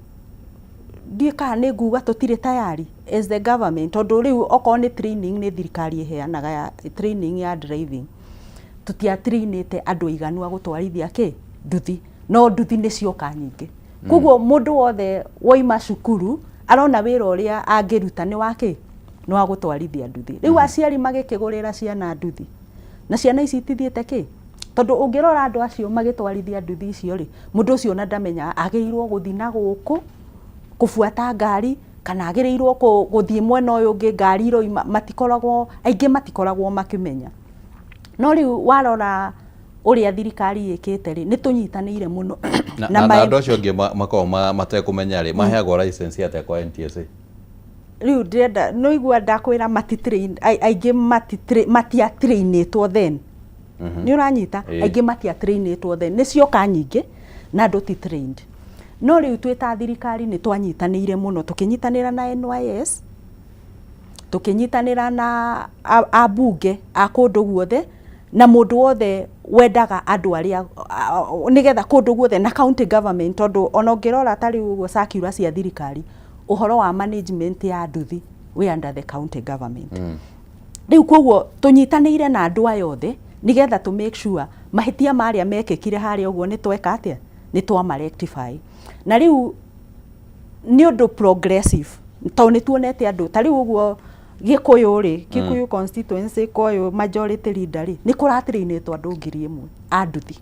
ndiũĩ kana nĩ nguga tũtirĩ tayari as the government tondũ rĩu okorwo nĩ training nĩ thirikari ĩheanaga ya training ya driving, tũtia train ĩte andũ aiganu a gũtwarithia kĩ? Nduthi, no nduthi nĩ cioka nyingĩ. Koguo mũndũ wothe wauma cukuru arona wĩra ũrĩa angĩruta nĩ wa kĩ? Nĩ wa gũtwarithia nduthi. Rĩu aciari magĩkĩgũrĩra ciana nduthi, na ciana ici itithiĩte kĩ? Tondũ ũngĩrora andũ acio magĩtwarithia nduthi icio rĩ, mũndũ ũcio ona ndamenyaga agĩrĩirwo gũthiĩ na gũkũ kũbuata ngari kana agĩrĩirwo gũthiĩ mwena ũyũ ũngĩ ngari iroima, matikoragwo, aingĩ matikoragwo makĩmenya. No rĩu warora ũrĩa thirikari ĩkĩte rĩ, nĩ tũnyitanĩire mũno Na, na, na andũ acio angĩ makoragwo matekũmenya rĩ, maheagwo license atĩa kwa NTSA? Rĩu ndĩrenda nĩũigua ndakwĩra mati train aingĩ matia trainĩtwo then. Nĩ ũranyita? Aingĩ matia trainĩtwo then. Nĩ cioka nyingĩ na andũ ti trained. No rĩu twĩ ta thirikari nĩ twanyitanĩire mũno, tũkĩnyitanĩra na NYS, tũkĩnyitanĩra na ambunge a kũndũ guothe, na mũndũ wothe wendaga andũ arĩa, nĩgetha kũndũ guothe na county government, tondũ ona ũngĩrora ta rĩu ũguo circular cia thirikari, ũhoro wa management ya nduthi wĩ under the county government. Rĩu koguo tũnyitanĩire na andũ aya othe nĩgetha tũ make sure mahĩtia marĩa mekĩkire harĩa ũguo nĩ tweka atĩa, nĩ twama rectify. Na rĩu nĩ ũndũ progressive tondũ nĩ tuonete andũ ta rĩu ũguo Gĩkũyũ rĩ, Kikuyu constituency kwa ũyũ majority leader rĩ, nĩ kũratrainĩtwo andũ 1000 a nduthi.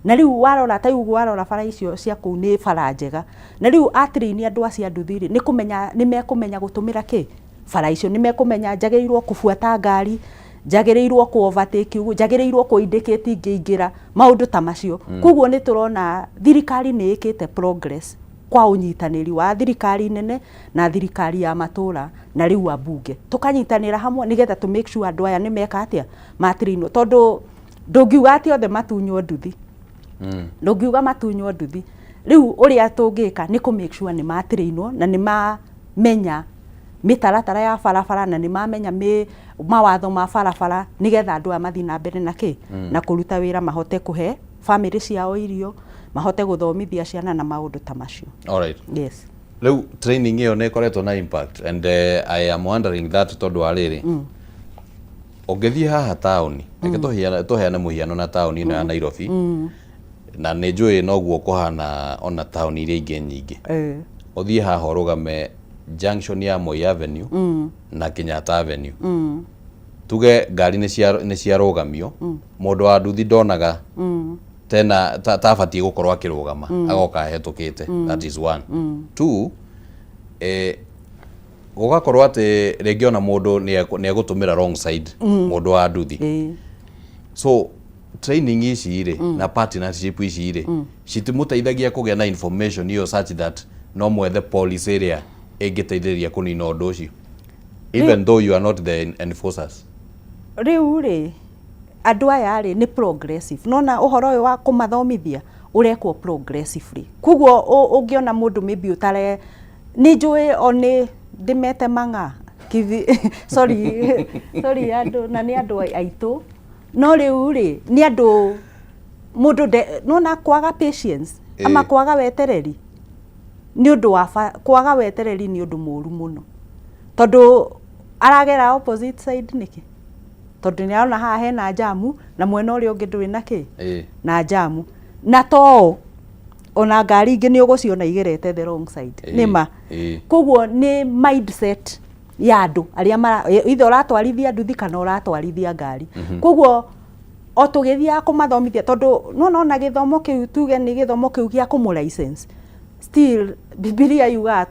Na rĩu warora ta rĩu warora bara icio cia kũu nĩ bara njega. Na rĩu atrain andũ acio a nduthi rĩ, nĩ kũmenya nĩ mekũmenya gũtũmĩra kĩ? Bara icio. Nĩ mekũmenya njagĩrĩirwo kũbuata ngari, njagĩrĩirwo kũ overtake ũguo, njagĩrĩirwo kũ indicate ngĩingĩra, maũndũ ta macio. Koguo nĩ tũrona thirikari nĩ ĩkĩte progress kwa ũnyitanĩri wa thirikari nene na thirikari ya matũra na rĩu ambunge. Tũkanyitanĩra hamwe nĩgetha tũ make sure andũ aya nĩ meka atĩa? Matrainwo. Tondũ ndũngiuga atĩ othe matunywo nduthi. Ndũngiuga matunywo nduthi. Rĩu ũrĩa tũngĩka nĩ kũ make sure nĩ matrainwo na nĩ mamenya mĩtaratara ya barabara na nĩ mamenya mawatho ma barabara nĩgetha andũ aya mathiĩ na mbere na kĩ? Na kũruta wĩra mahote kũhe bamĩrĩ ciao irio, mahote gũthomithia ciana na maũndũ ta macio. Alright. Yes. Rĩu training ĩyo nĩ ĩkoretwo na impact and I am wondering that tondũ wa rĩrĩ, ũngĩthiĩ haha taũni, reke tũheane mũhiano na taũni ĩno ya Nairobi, na nĩ njũĩ noguo kũhana ona taũni iria ingĩ nyingĩ. Ũthiĩ haha ũrũgame junction ya Moi Avenue na Kenyatta Avenue. Tuge ngari nĩ ciarũgamio, mũndũ wa nduthi ndonaga tena ta abatiĩ gũkorwo akĩrũgama, agoka ahetũkĩte. That is one. Two, gũgakorwo atĩ rĩngĩ ona mũndũ nĩ egũtũmĩra wrong side, mũndũ wa nduthi. So training ici rĩ na partnership ici rĩ citimũteithagia kũgĩa na information ĩyo such that no mwethe policy ĩrĩa ĩngĩteithĩrĩria kũnina ũndũ ũcio, even though you are not the enforcers? Rĩu rĩ, andũ aya rĩ nĩ progressive. Nona ũhoro ũyũ wa kũmathomithia ũrekwo progressively. Koguo ũngĩona mũndũ maybe ũtare nĩ njũĩ o nĩ ndĩmete mang'a kithi, sorry sorry andũ, na nĩ andũ aitũ, no rĩu rĩ nĩ andũ mũndũ nona kwaga patience ama kwaga wetereri nĩ ũndũ wa kwaga wetereri nĩ ũndũ mũru mũno, tondũ aragera opposite side nĩkĩ? Tondũ nĩ arona haha hena jamu na mwena ũrĩa ũngĩ ndũrĩ na kĩ? Na jamu. Na to ona ngari ingĩ nĩ ũgũciona igerete the wrong side. Nĩ ma. Koguo nĩ mindset ya andũ arĩa mara either ũratwarithia nduthi kana ũratwarithia ngari. Koguo o tũgĩthiaga kũmathomithia, tondũ nĩwona ona gĩthomo kĩu tuge nĩ gĩthomo kĩu gĩa kũmũ license, still Bibilia yugaga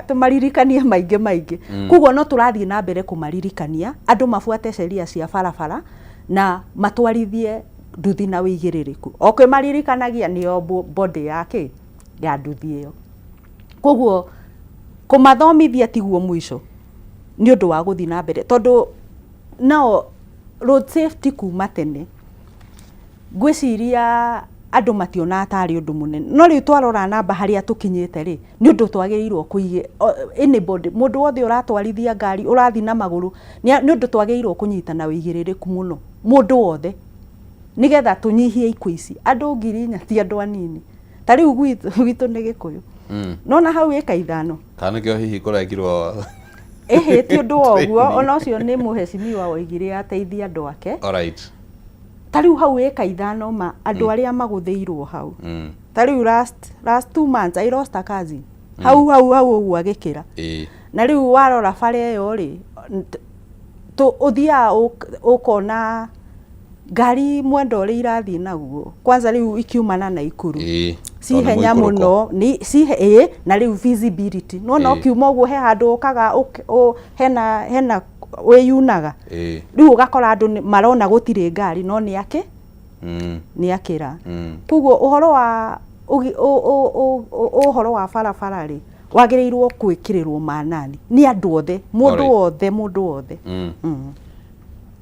tũmaririkanie maingĩ maingĩ. Koguo no tũrathiĩ na mbere kũmaririkania andũ mabuate sheria cia barabara na matwarithie nduthi na ũigĩrĩrĩku. O kĩmaririkanagia nĩyo body ya kĩ? Ya nduthi ĩyo. Koguo kũmathomithia tiguo mũico, nĩ ũndũ wa gũthiĩ na mbere, tondũ nao road safety kuma tene ngwĩciria Andũ mationaga tarĩ ũndũ mũnene, no rĩu twarora namba harĩa tũkinyĩte rĩ, nĩ ũndũ twagĩrĩirwo kũige anybody, mũndũ wothe ũratwarithia ngari, ũrathiĩ na magũrũ, nĩ ũndũ twagĩrĩirwo kũnyita na ũigĩrĩrĩku mũno, mũndũ wothe, nĩgetha tũnyihie ikuũ ici. Andũ 4,000 ti andũ anini. Ta rĩu gwitũ nĩ Gĩkũyũ, nona hau ĩka 5. Kana nĩkĩo hihi kũrekirwo? Ĩhĩ, ti ũndũ wa ũguo, ona ũcio nĩ mũhecimiwa woigire ateithie andũ ake. Ta rĩu hau ĩka 5 ma andũ arĩa magũthĩirwo hau. Ta rĩu last 2 months I lost a cousin hau hau hau ũguo agĩkĩra. Na rĩu warora bara ĩyo rĩ, ũthiaga ũkona ngari mwendo ũrĩa irathiĩ naguo, kwanza rĩu ikiumana na Ikuru, cihenya mũno nĩ cihe ĩĩ, na rĩu visibility nona ũkiuma ũguo he handũ ũkaga hena wĩyunaga. Rĩu ũgakora andũ marona gũtirĩ ngari, no nĩ akĩ nĩ akĩra. Koguo ũhoro wa barabara rĩ, wagĩrĩirwo gwĩkĩrĩrwo manani nĩ andũ othe, mũndũ wothe, mũndũ wothe.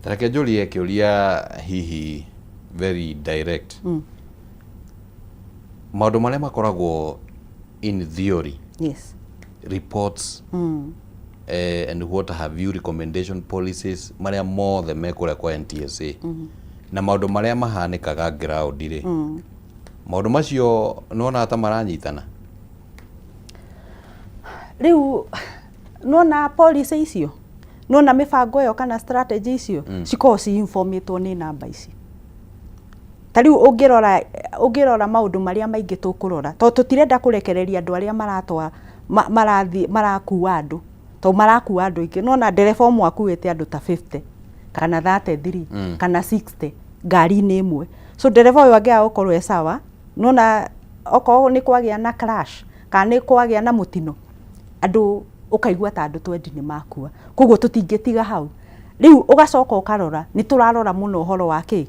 Reke njũrie kĩũria hihi very direct. Maũndũ marĩa makoragwo in theory, reports and what have you, recommendation, policies, marĩa mothe me kũrĩa kwa NTSA, na maũndũ marĩa mahanĩkaga ground rĩ, maũndũ macio nĩwonaga ta maranyitana? Rĩu nona policy icio, nona mĩbango ĩyo kana strategy icio, cikoragwo ci-informĩtwo nĩ namba ici. Ta rĩu ũngĩrora maũndũ marĩa maingĩ tũkũrora, tondũ tũtirenda kũrekereria andũ arĩa maratwa marathiĩ marakua andũ, tondũ marakua andũ aingĩ. Nona ndereba ũmwe akuĩte andũ ta 50 kana 33 kana 60 ngari-inĩ ĩmwe, so ndereba ũyũ angĩaga gũkorwo e sawa, nona okorwo nĩ kwagĩa na crash kana nĩ kwagĩa na mũtino, andũ ũkaigua ta andũ 20 nĩ makua. Koguo tũtingĩtiga hau. Rĩu ũgacoka ũkarora, nĩ tũrarora mũno ũhoro wa kĩ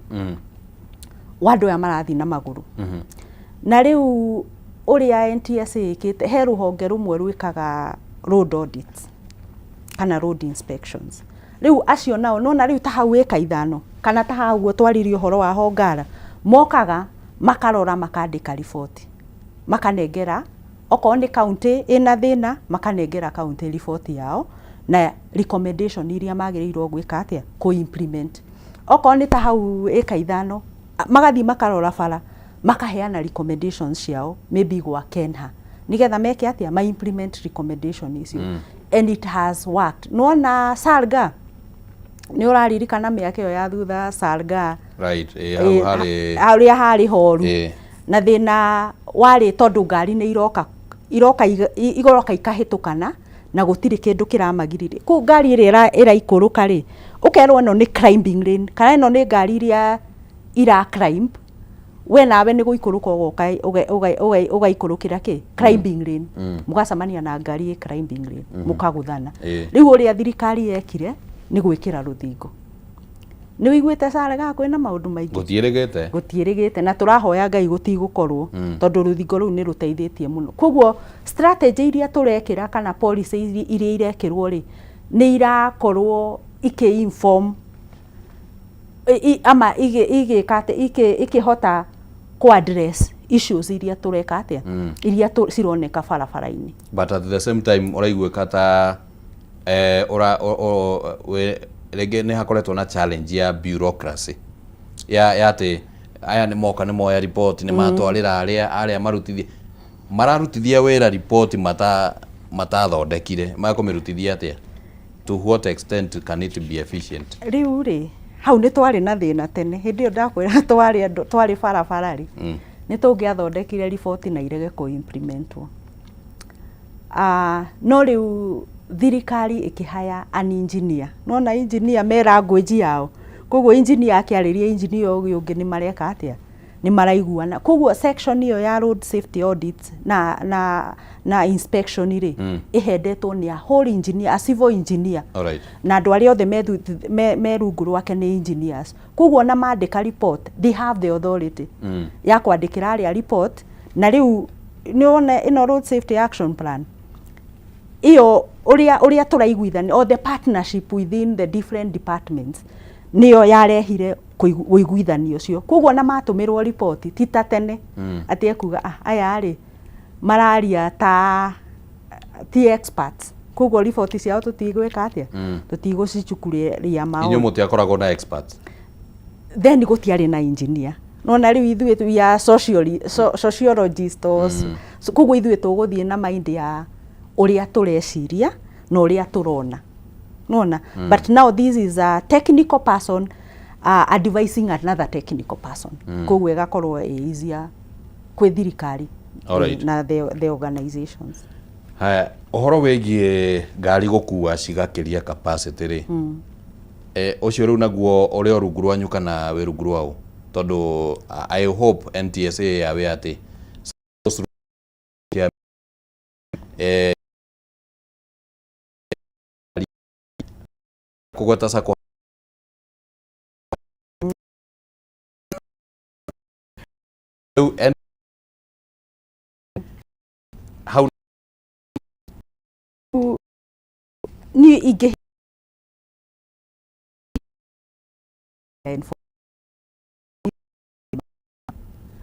wa andũ aya marathiĩ na magũrũ. Na rĩu ũrĩa NTSA ĩkĩte, he rũhonge rũmwe rwĩkaga road audits kana road inspections. Rĩu acio nao nona rĩu ta hau ĩka 5 kana ta hau ũguo twaririe ũhoro wa Hongara, mokaga makarora, makandĩka riboti, makanengera okorwo nĩ county ĩna thĩna, makanengera county riboti yao na recommendation iria magĩrĩirwo gwĩka atĩa, kũ implement. Okorwo nĩ ta hau ĩka 5, magathiĩ makarora bara, makaheana recommendations ciao maybe gwa Kenha, nigetha meke atĩa, ma implement recommendation icio. And it has worked. Nĩwona Salga, nĩ ũraririkana mĩaka ĩyo ya thutha Salga? Right, hau harĩ harĩa harĩ horu na thĩna warĩ tondũ ngari nĩ iroka iroka ikahĩtũkana na gũtirĩ kĩndũ kĩramagirĩrĩria. Kũu ngari ĩrĩa ĩraikũrũka rĩ, ũkerwo ĩno nĩ climbing lane, kana ĩno nĩ ngari iria ira climb, we nawe nĩ gũikũrũka ũgoka ũgaikũrũkĩra kĩ climbing lane, mũgacemania na ngari ĩ climbing lane, mũkagũthana. Rĩu ũrĩa thirikari yekire nĩ gwĩkĩra rũthingo. Nĩ wĩiguĩte Salga kwĩna maũndũ maingĩ? Gũtiĩrĩgĩte. Gũtiĩrĩgĩte, na tũrahoya Ngai gũtigũkorwo, tondũ rũthingo rũu nĩ rũteithĩtie mũno. Koguo strategy iria tũrekĩra kana policy iria irekĩrwo rĩ, nĩ irakorwo ikĩ inform ama igĩka atĩ ikĩhota kũ address issues iria tũreka atĩa, iria cironeka barabara-inĩ. But at the same time ũraiguĩka ta ũra rĩngĩ nĩ hakoretwo na challenge ya bureaucracy ya atĩ aya nĩ moka, nĩ moya report, nĩ matwarĩra arĩa marutithia mararutithia wĩra report matathondekire, makũmĩrutithia atĩa? To what extent can it be efficient? Rĩu rĩ, hau nĩ twarĩ na thĩna tene. Hĩndĩ ĩyo ndakwĩra twarĩ andũ twarĩ barabara rĩ, nĩ tũngĩathondekire riboti na irege kũ implementwo. No rĩu thirikari ĩkĩhaya an engineer. Nona engineer me language yao, koguo engineer akĩarĩria engineer ũyũ ũngĩ nĩ mareka atĩa, nĩ maraiguana. Koguo section ĩyo ya road safety audits na inspection rĩ, ĩhendetwo nĩ a whole engineer, a civil engineer, na andũ arĩa othe me rungu rwake nĩ engineers. Koguo ona mandĩka report, they have the authority ya kwandĩkĩra arĩa report. Na rĩu nĩ wona ĩno road safety action plan iyo, ũrĩa tũraiguithania or the partnership within the different departments, Nĩyo yarehire ũiguithanio ũcio. Koguo na matũmĩrwo riboti ti ta tene atĩ ekuga, "Ah, aya rĩ mararia ta ti experts, koguo riboti ciao tũtigwĩka atĩa, tũtigũcichukuria Inyuĩ maũndũ." Mũtiakoragwo na experts? Then gũtiarĩ na engineer. Nona rĩu ithuĩ we are sociologist or so, koguo ithuĩ tũgũthiĩ na mind ya ũrĩa tũreciria na ũrĩa tũrona, nona. But now this is a technical person advising another technical person, koguo ĩgakorwo ĩ easier kwĩ thirikari na the organizations. Haya, ũhoro wĩgiĩ ngari gũkua cigakĩria capacity rĩ, ũcio rĩu naguo ũrĩ o rungu rwanyu kana wĩ rungu rwao? Tondũ I hope NTSA yawe atĩ those cia kũgweta sacco rĩu hau. Niĩ ingĩ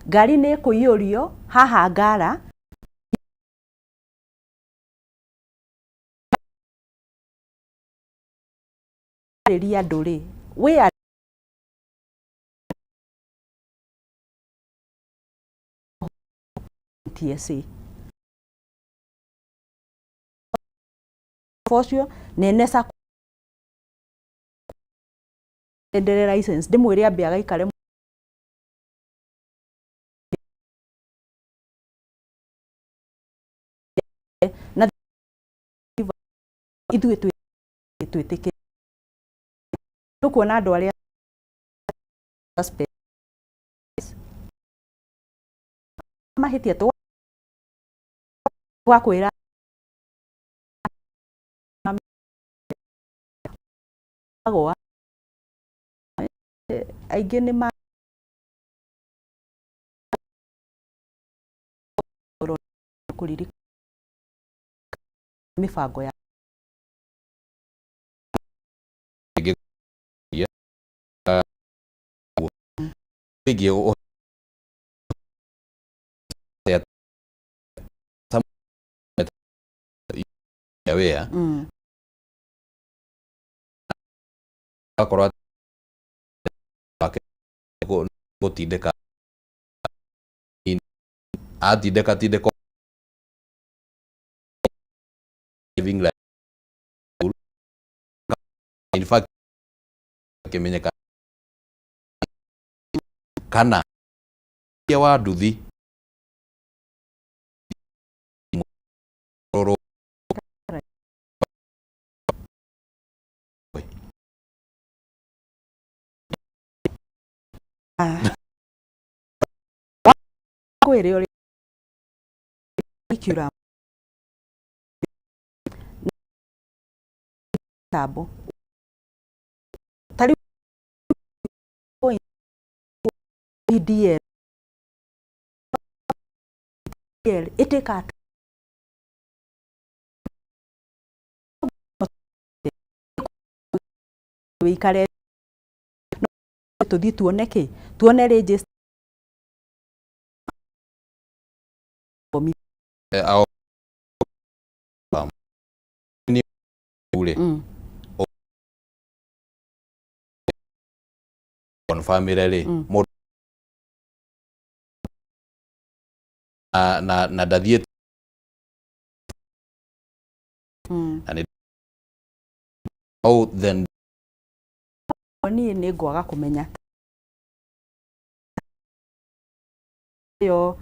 ngari nĩ ĩkũiyũrio haha ngara rĩria andũ rĩ wĩ NTSA ũcio nene sacco endere license, ndĩmwĩre ambe agaikare. Na ithuĩ twĩtĩkĩre tũkuona andũ arĩa suspect mahĩtia twakwĩra gwa aingĩ nĩ ma kũririkana mĩbango ya wĩgiĩ wĩa akorwo wake gũtindĩka atindĩka tindĩka living life, in fact kĩmenyeka kana wa nduthi rũrũ. Kwĩre ũrĩa curriculum tambo tarĩu EDL ĩtĩka wĩikare tũthiĩ tuone kĩ tuone register. Rĩ confirm rĩ mũndũ na ndathiĩte na nĩ oh then. Niĩ nĩ ngwaga kũmenya ĩyo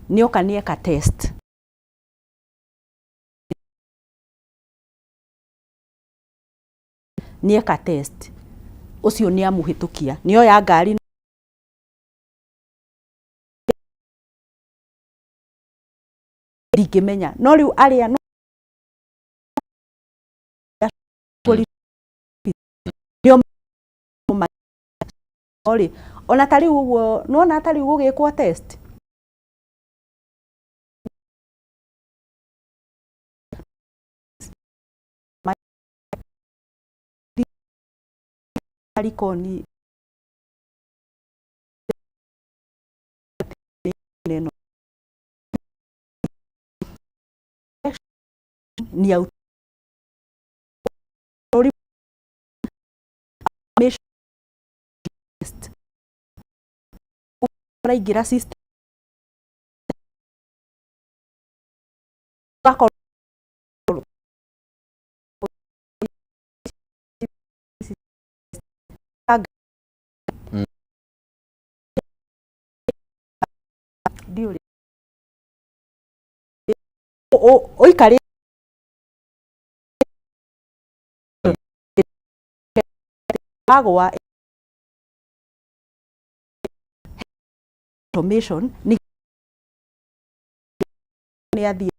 nĩoka nĩeka test, nĩeka test ũcio nĩ amũhĩtũkia nĩoya ngari. Ndingĩmenya, no rĩu arĩa no nĩo rĩ ona ta rĩu ũguo nĩwona ta rĩu gũgĩkwo test Likoni ĩno ni ũraingĩra system ũgakorwo ndiũrĩ ũikarĩ wagwa automation nĩ athiĩ.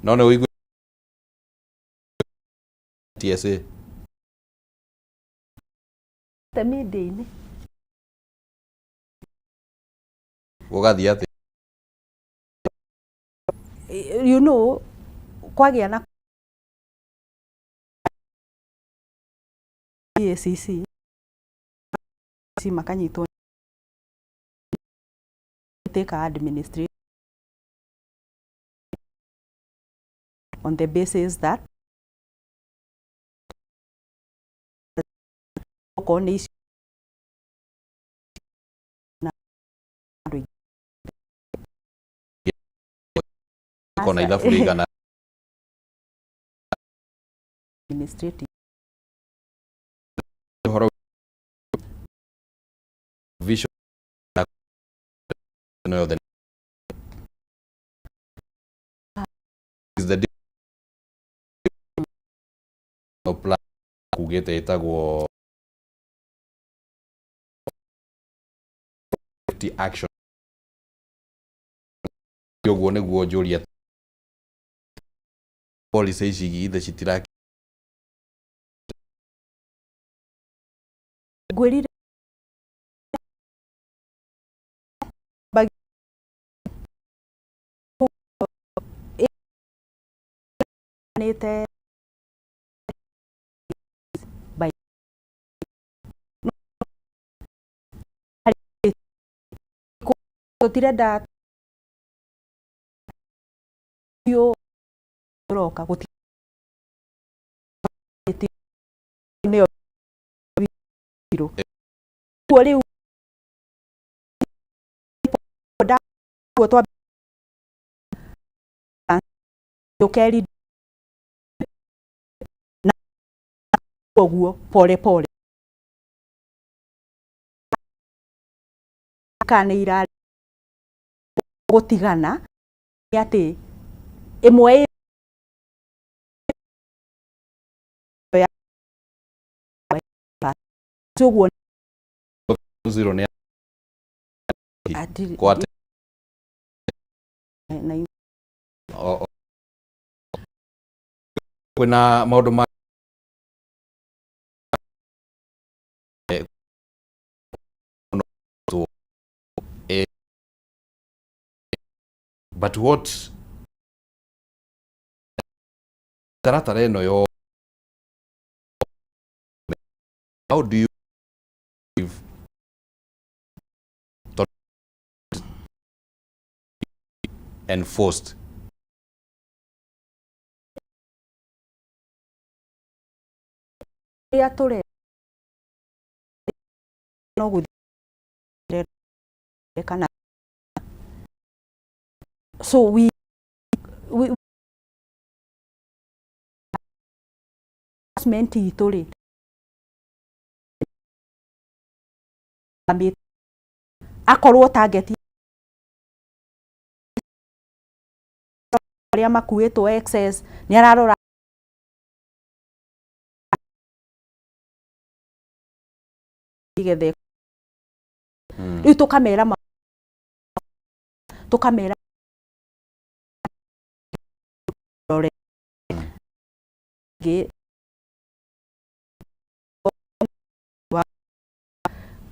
No nĩ ũigue TSA media-inĩ. Gũgathiĩ atĩa? Kwagĩa na EACC makanyitwo take administration on the basis that okorwo nĩ icio na andũ aingĩ. Kona ithabu rĩigana administrative ũhoro vision na ĩno yothe is the plan kugĩte ĩtagwo action ũguo nĩguo njũria policy ici githe citira. Ngwĩrire nĩte by tũtirenda biũ ũroka gũti nĩyo biũ kuo rĩu ndaguo twa ũkeri na ũguo pole pole kana nĩ ira gũtigana nĩ atĩ ĩmwe ya ũguo. Zero nĩ kwate na kwĩna maũndũ ma but what taratara ĩno yo, how do you give enforced? Ũrĩa tũre no gũthiĩ kana so we enforcement itũ rĩ akorwo target arĩa makuĩtwo excess nĩ ararora igethe rĩu tũkamera tũkamera rore ngĩ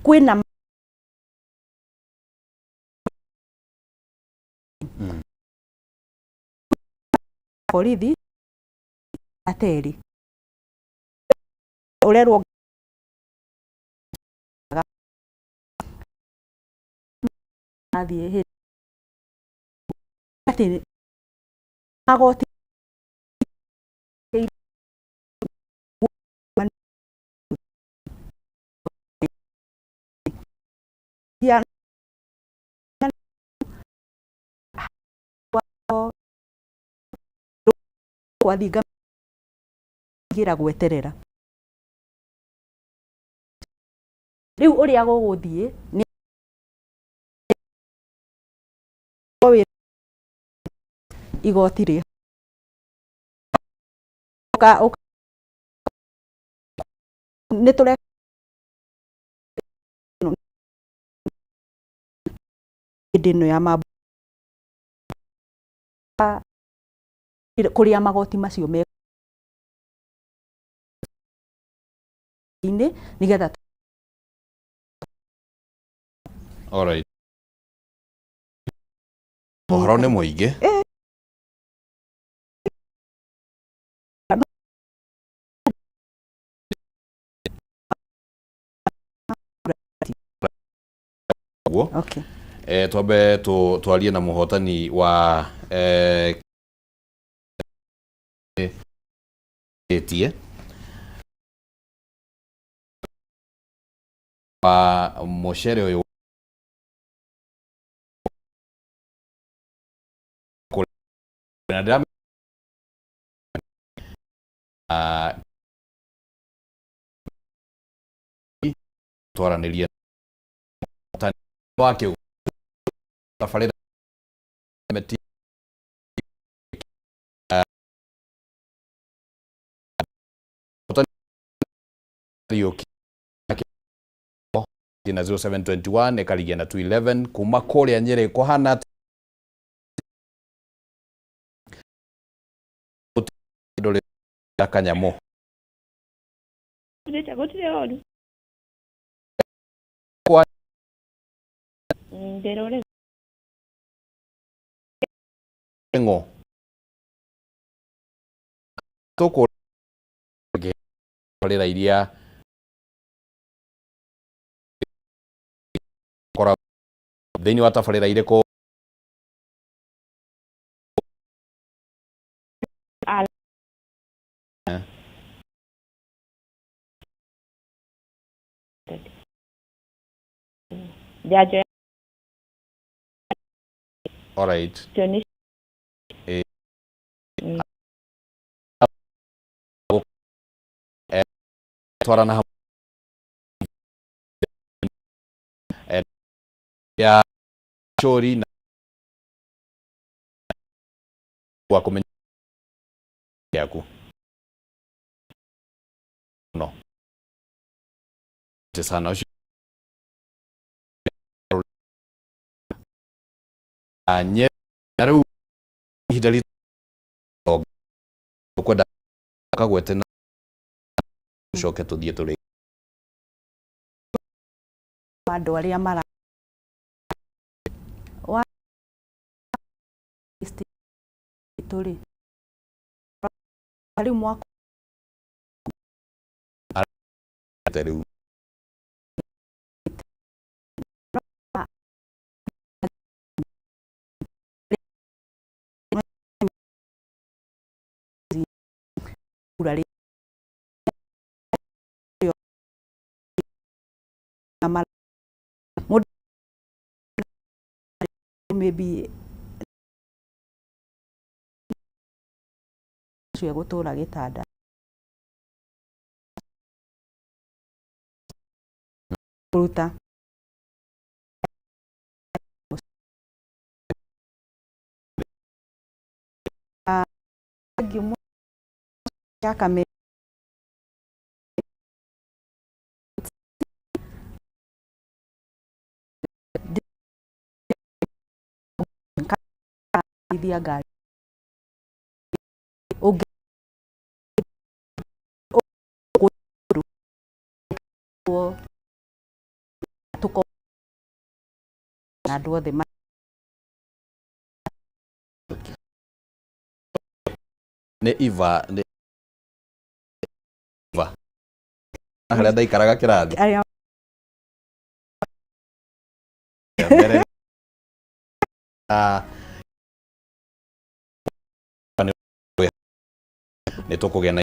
kwĩna. Borithi ateri urerwo athiĩ atĩ magoti ya kwathinga gira gweterera riu uria guguthie ni igoti ri nä tå hä ndä ä no ya mambo kå rä a magoti macio me inĩ nĩgetha. Alright. Ũhoro nĩ mũingĩ. Guo. Okay. Twambe twarie na mũhotani wa tie wa mũcere ũyũ na ndĩra twaranĩrie wa kĩ tabarĩra meti na 0721 ĩkarigia na 211 kuma kũrĩa Nyĩrĩ kũhana ndũrĩ kanyamũ. Gũtirĩ ũru. Kwa Ndĩrũrĩ. Ng'o tũkũ tabarĩra iria kora thĩinĩ wa tabarĩra irĩkũ? Njanjo ya Alright. cio nĩ Twarana hamwe ya cori na wa kũmenya yaku no sana ũcio nye na rĩu ihinda ritũ ũkwenda kagwete na tũcoke tũthiĩ tũrĩ andũ arĩa mara wa tũrĩ rĩu mwaka rĩu. Kura rĩ mũndũ maybe ũcio egũtũra gĩtanda kũruta thengiũ mũno ya kame ithia ngari ũngĩ tũko na andũ othe. Nĩ Eva, nĩ Eva harĩa ndaikaraga kĩrathi. Arĩa mbere. Ah, nĩ tũkũgĩa na